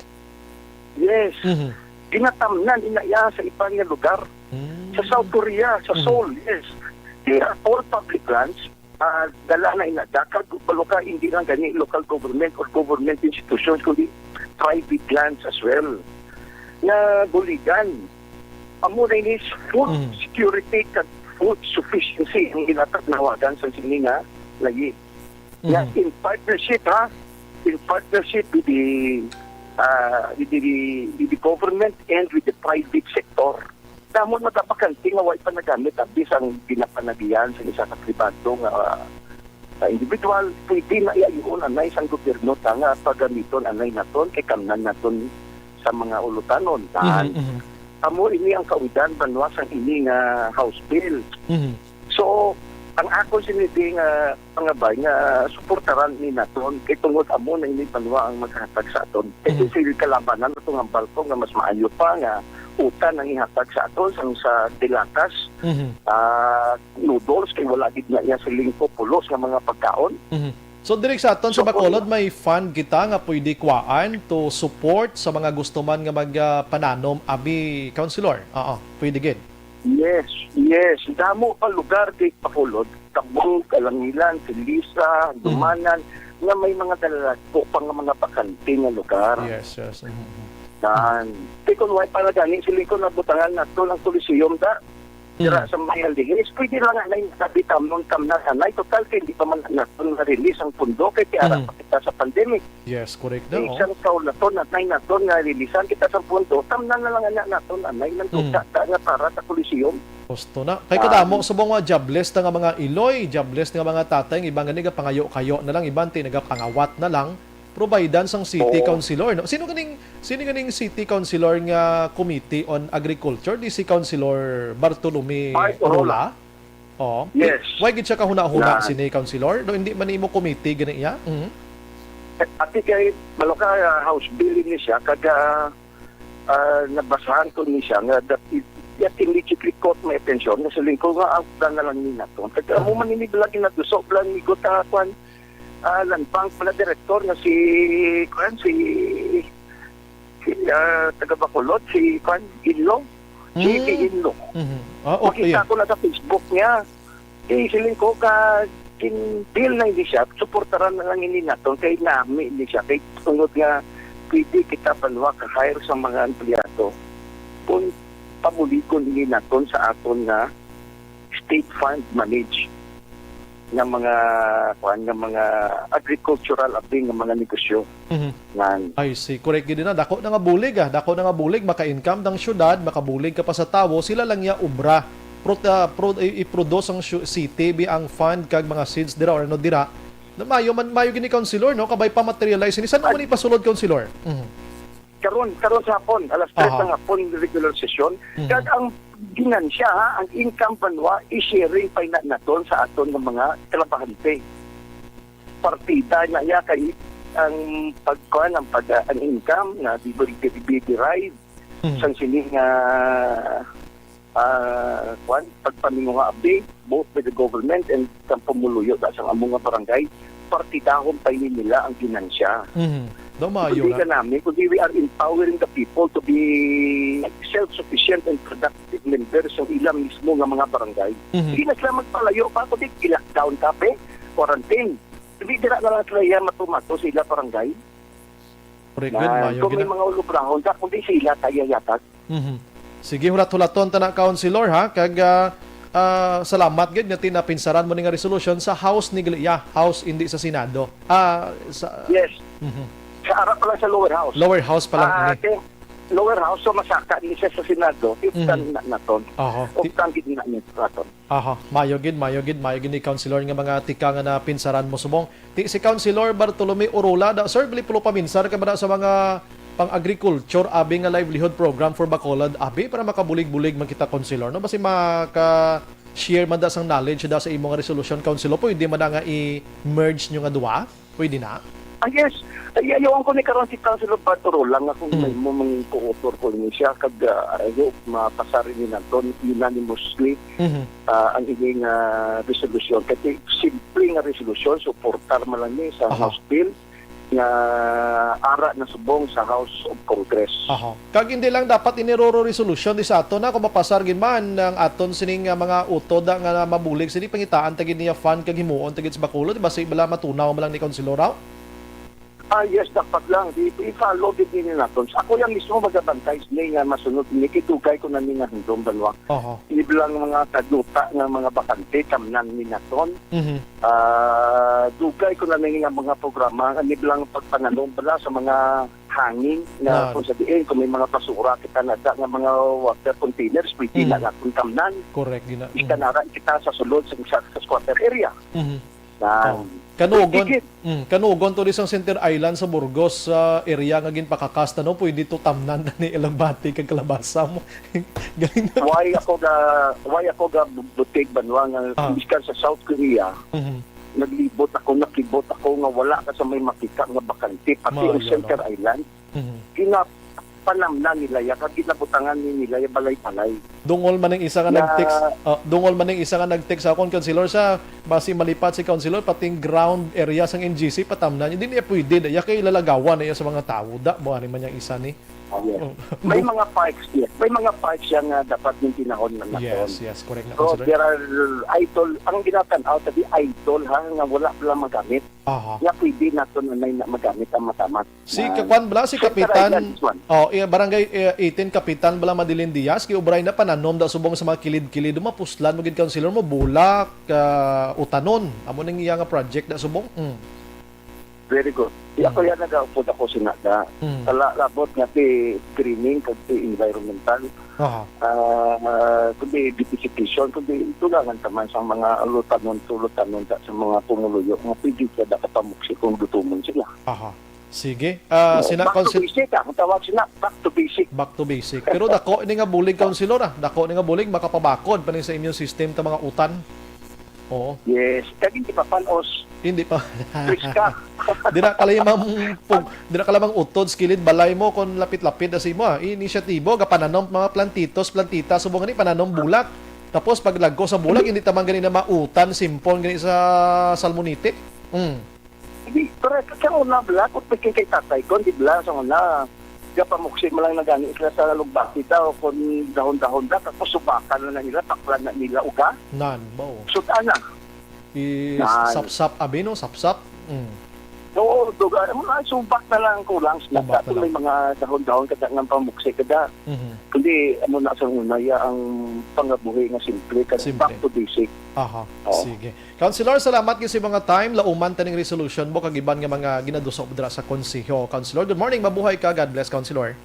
Yes. Mhm. Ginatamnan, ina iya sa iban nga lugar. Mm. Sa South Korea, sa Mhm. Seoul, yes. They are all public lands. Ah, dala na ina dakag balo ka, hindi lang gani local government or government institutions, kundi private lands as well. Nga buligan, amo na ini food Mm. security kag food sufficiency ang ginatanawagan sa sini nga lagi. Nga Mhm. in partnership, ha, in partnership with the, ah, with the, with the government and with the private sector. Damo nga mga bakante nga way pa nagamit, abi, sang ginapanagihan sa isa ka pribado nga, ah, individual, pwede na iya-, iyayon anay sang gobyerno ta nga pagamiton anay naton kay kamnan naton sa mga ulutanon. Tan, Mhm, mhm. amo ini ang kawidan banwa sang ini nga House Bill. Mhm. So, ang akon sini di nga pangabay nga suportaran ni naton kay tungod amo na ini banwa ang maghatag sa aton. Kay Mhm. si kalabanan nato nga balko nga mas maayo pa nga utan ang ihatag sa aton sang sa dilakas, Mhm. ah, noodles kay wala gid na iya siling ko pulos nga mga pagkaon. Mhm. So, diri sa aton sa So, Bacolod, kung may fund kita nga pwede kuhaan to support sa mga gusto man nga mag, ah, pananom, abi, Councilor? Oo, pwede gid. Yes, yes. Damo pa lugar di Bacolod, Tabong, Kalangilan, Silisa, Mhm. Dumanan, nga may mga dalagko pa nga mga bakante nga lugar. Yes, yes. Mhm, mhm. Yan. Kay kung wala pa na gani, siling ko nabutangan nato ang Coliseum da. Dira Mhm. sa may Alihis, pwede lang anay nabitamnon tamnan anay. Total, kay hindi pa man naton na-release ang pundo, kay tiara Mhm. pa kita sa pandemic. Yes, correct na, oh. Isang taon na to, na, nay naton nga releasean kita sa pundo, tamnan na lang ana naton, anay, nang Mm. duta ta nga para sa Coliseum. Gusto na. Kay Ah. kadamo subong nga jobless na nga mga iloy, jobless na nga mga tatay, ang iban gani gapangayo-kayo na lang, iban ti nagapangawat na lang, providean sang city Oo. councilor, no? Sino ganing, sino ganing city councilor nga committee on agriculture? Di si Councilor Bartolome Ay, oo. Onola? Oo. Yes. Why gid siya kahuna-huna Na sini, Councilor? Do hindi man imo committee gani iya? Mhm. Ati kay, malo ka, ah, House bill ni siya, kag, ah, ah, nabasahan ko ni siya nga that it, that immediately caught my attention. Nga siling ko nga, ah, na lang ni nato. Kag amo man ini bala ginaduso, bala ni Gota, kwan, ah, Land Bank pala director nga si, kwan, si si, ah, taga Bacolod, si Kwan Inlo. Hmm. J P Inlo. Mhm. Ah, okay. Makita ko na sa Facebook niya. Di siling ko ka, kin-, deal na hindi siya, suportaran na lang hindi naton, kay nami hindi siya, kay tungod nga pwede kita banwa ka-hire sa mga empleyado kung pamuligon hindi naton sa aton nga state fund manage nga mga, kuan, nga mga agricultural abi nga mga negosyo. Mhm. Ngan. I see. Correct gid na. Dako na nga bulig, ah. Dako na nga bulig. Maka-income ang syudad, makabulig ka pa sa tawo. Sila lang ya ubra. Pro-, ah, pro-, i-, i-produce ang syu-, city, bi ang fund kag mga seeds dira or ano dira. Na mayo man, mayo gini, Councilor, no? Kabay pa materialize ini. San mo man ipasulod, Councilor? Mhm. Karon, karon sa hapon, alas tres Aha. ng hapon, regular session. Mhm. Kag ang ginansya, ha, ang income banwa, i-sharing pa na naton sa aton nga mga trabahante. Partida na iya kay ang pagkuan, ang pag, ang income na di ba di, di derive Mhm. sang sining, ah, ah, kuan, pagpaminguha abi, both by the government and sang pumuluyo da sang amo nga barangay, partidahon pa ini nila ang ginansya. Mhm. Daw maayo Kundi na. Ka nami, kundi we are empowering the people to be self-sufficient and productive members sa ila mismo nga mga barangay. Mhm. Hindi na sila magpalayo pa, kundi i-lockdown ka, pe, quarantine. Hindi dira na lang sila iya matumato sa ila barangay. Correct, good. Yan. Maayo Kung may gina- mga ulubrahon ka, kundi sila kaya yatag. Mhm. Sige, hulat-hulaton ta na, Councilor, ha? Kag, ah, ah, salamat gid nga tinapinsaran mo ni nga resolution sa House ni gali iya, House, hindi sa Senado. Ah, sa Yes. Mhm. Sa ara pa lang sa lower house. Lower house pa lang Ah, ni. Te, lower house, so masaka ni siya sa Senado, if Mhm. tan na naton. Oho. Ti- Uptan gid na naton. Aha, mayo gid, mayo gid, mayo gid ni Councilor nga mga tika nga napinsaran mo subong. Ti si Councilor Bartolome Orula, da, sir, bali pulo paminsar ka ba na sa mga pang-agriculture, abi nga livelihood program for Bacolod, abi, para makabulig-bulig man kita, Councilor, no? Basi maka-share man da sang knowledge da sa imo nga resolution, Councilor, pwede man da nga i-merge nyo nga duwa? Pwede na? Ah, yes. Ay, ayawan ko ni karon si Councilor Bartolome lang nga kung Mm. may mo mang co-author ko ni siya, kag, ah, ayaw mapasari ni naton unanimously, Mhm. ah, ang ining, ah, resolution. Kasi simple nga resolution, supportar man lang ni sa Aha. House bill nga ara na subong sa House of Congress. Aha. Kag hindi lang dapat ini Roro resolution di sa aton, na kung mapasar gid man ang aton sining, ah, mga utod, ah, nga mabulig sini, pangitaan ta gid niya fund kag himuon ta gid sa Bacolod, di ba? Sa ibala matunaw man lang ni Councilor Rao? Ah, yes, dapat lang. Di, i-follow gid ni naton. Sa ako yan mismo magabantay sini nga masunod ni, kay dugay ko na ni nga handom, Banwa. Oho. Di lang mga kaduta nga mga bakante, tamnan ni naton. Mhm. Ah, dugay ko na ni nga mga programa, nga ni lang pagpananom bala sa mga hanging nga Na. kung sa diin, kung may mga basura kita na da nga mga water containers, pwede Mm. na naton tamnan. Correct, gina-, Kita mm. na ra kita sa sulod sa, sa, sa squatter area. Mhm. Na, Oh. Kanugon, higit. Mm, kanugon to di sang Center Island sa Burgos, sa area nga ginpakakas na, no? Pwede to tamnan na ni ilang bati kag kalabasa mo. Galing na. Why ako ga, why ako ga bu-, butig, Banwa, nga Ah. Miskan sa South Korea, Mhm. naglibot ako, nakibot ako nga wala ka sa may makita nga bakante, pati ang Maayo, Center no? Island. Mhm. Ginapanamnan nila ya, kag ginabutangan ni nila ya balay-balay. Dungol man ang isa nga Na nag-text, ah, dungol man ang isa nga nag-text sa akon, Councilor, sa basi malipat si Councilor, pati ang ground area sang N G C patamnan. Hindi niya pwede, da, ya kay lalagawan na iya sa mga tawo. Da, mo ani man yang isa ni. Oh, yes. Oh. May mga parks, yes. May mga parks yang, ah, dapat yung tinahon na naton. Yes, yes, correct na, So, Councilor. There are idle, ang ginatan-aw, sabi idle, ha, nga wala pala magamit. Aha. Nga pwede naton na, na magamit ang matamat. Si Na, Kakuan bala, si Center Kapitan, Island, this one. Oh, iya, Barangay, eh, eighteen, Kapitan bala, Madeline Diaz, kay ubray na pananom da subong sa mga kilid-kilid, mapuslan mo gid, Councilor, mo bulak, ah, utanon. Amo ning iya nga project da subong. Mm. Very good. Di ako Mm. yan nagaupod ako sinada. Mm. Kala labot nga ti greening kag ti environmental. Aha. Ah, ah, kundi beautification, kundi tulangan ta man sa mga lutanon, tulutanon ta sa mga pumuluyo nga pwede ka da kapamuksi kung gutumon sila. Aha. Sige. Ah, No, sina back to Council- basic, ah. Ang tawag sila, back to basic. Back to basic. Pero dako ni nga bulig, Councilor, ah. Dako ni nga bulig, makapabakod pa ni sa immune system ta mga utan. Oo. Yes. Kag hindi pa panos. Hindi pa. Friska. Dira ka lamang pug-, dira ka lamang utod sa kilid balay mo kon lapit-lapit na sa imo, ah. Inisyatibo, gapananom mga plantitos, plantita, subong ni pananom bulak. Tapos paglagko sa bulak, hindi ta man gani na mautan, simpon gani sa salmonite. Mm. Hindi, pero sa una, bala, kung pagkikay tatay ko, hindi, bala, sa una, gapamuksi mo lang na gani sila sa lugbati daw, kung dahon-dahon na, tapos subakan na, na nila, taklan na nila, uga. Nan, bao. Sud-an na. I Nan. sapsap, abi, no? Sapsap. Mm. Oo, duga, amo na, subak na lang kulang sila. Subak na Dapat may lang. mga dahon-dahon kada nga pamuksik kada. Mhm. Kundi, amo na sa una, ya ang pangabuhi nga simple, kag Simple. back to basic. Aha, Oo. sige. Councilor, salamat gyud sa mga time. Lauman taning resolution mo kag iban nga mga ginadusok dira sa konseho. Councilor, good morning. Mabuhay ka. God bless, Councilor.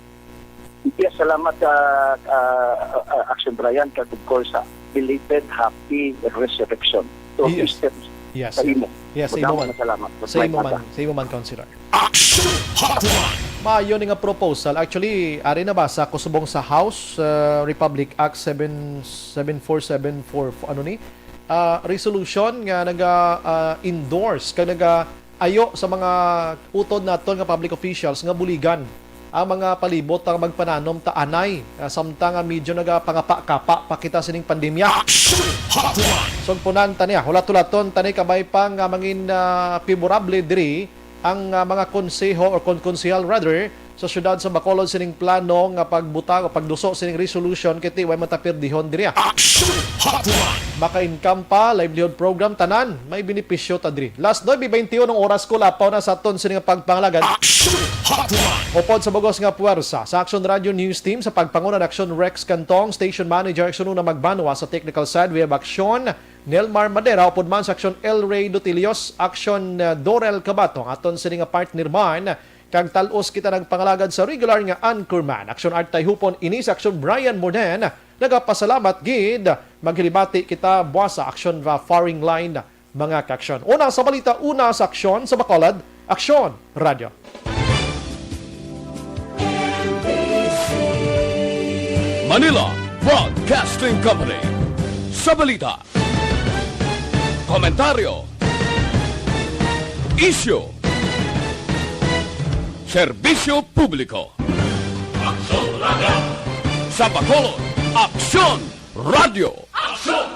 Yes, salamat, ah, ah, ah, Action Brian, kag of course, ah, belated happy resurrection. So, Yes. Easter Yes, sa yes. imo. Yes, sa imo Madamo man. nga salamat. Sa imo Magmay man, Aga. sa imo man, Councilor. Action Hotline. Maayo ni nga proposal. Actually, ari na ba sa kusubong sa House, uh, Republic Act seven, seven four seven four, ano ni? Ah, resolution nga naga, ah, endorse kag naga ayo sa mga utod naton nga public officials nga buligan ang mga palibot nga magpananom ta anay, ah, samtang nga medyo nagapangapa-kapa pa kita sining pandemya. Action Hotline. Sugpunan ta niya, hulat-hulaton ta ni kabay pa nga mangin, ah, piborable diri ang, ah, mga konseho or kon-, konsehal rather sa siyudad sa Bacolod sining plano nga pagbutang o pagduso sining resolution kay ti way matapirdihon diri. Action Hotline. Maka-income pa, livelihood program, tanan may benepisyo ta diri. Last nuebe beintiuno ang oras, kulapaw na sa aton sini nga pagpangalagad. Action Hotline. Upod sa bugos nga puwersa sa Action Radio News Team, sa pagpanguna ni Action Rex Cantong, Station Manager, Action Una Magbanwa, sa technical side, we have Action Nelmar Madera, upod man sa Action El Rey Dutilios, Action, uh, Dorel Cabato, ang aton sini nga partner man, kag tal-os kita nagpangalagad sa regular nga anchorman, Action Art Tayhupon, ini sa Action Brian Morden. Nagapasalamat gid. Maghilibati kita buwas sa Action, uh, Firing Line, mga ka-action. Una sa balita, una sa aksyon sa Bacolod, Aksyon Radio. Manila Broadcasting Company. Sa balita, komentaryo, isyu, serbisyo publiko. Aksyon Radio. Sa Bacolod, Aksyon Radio. Aksyon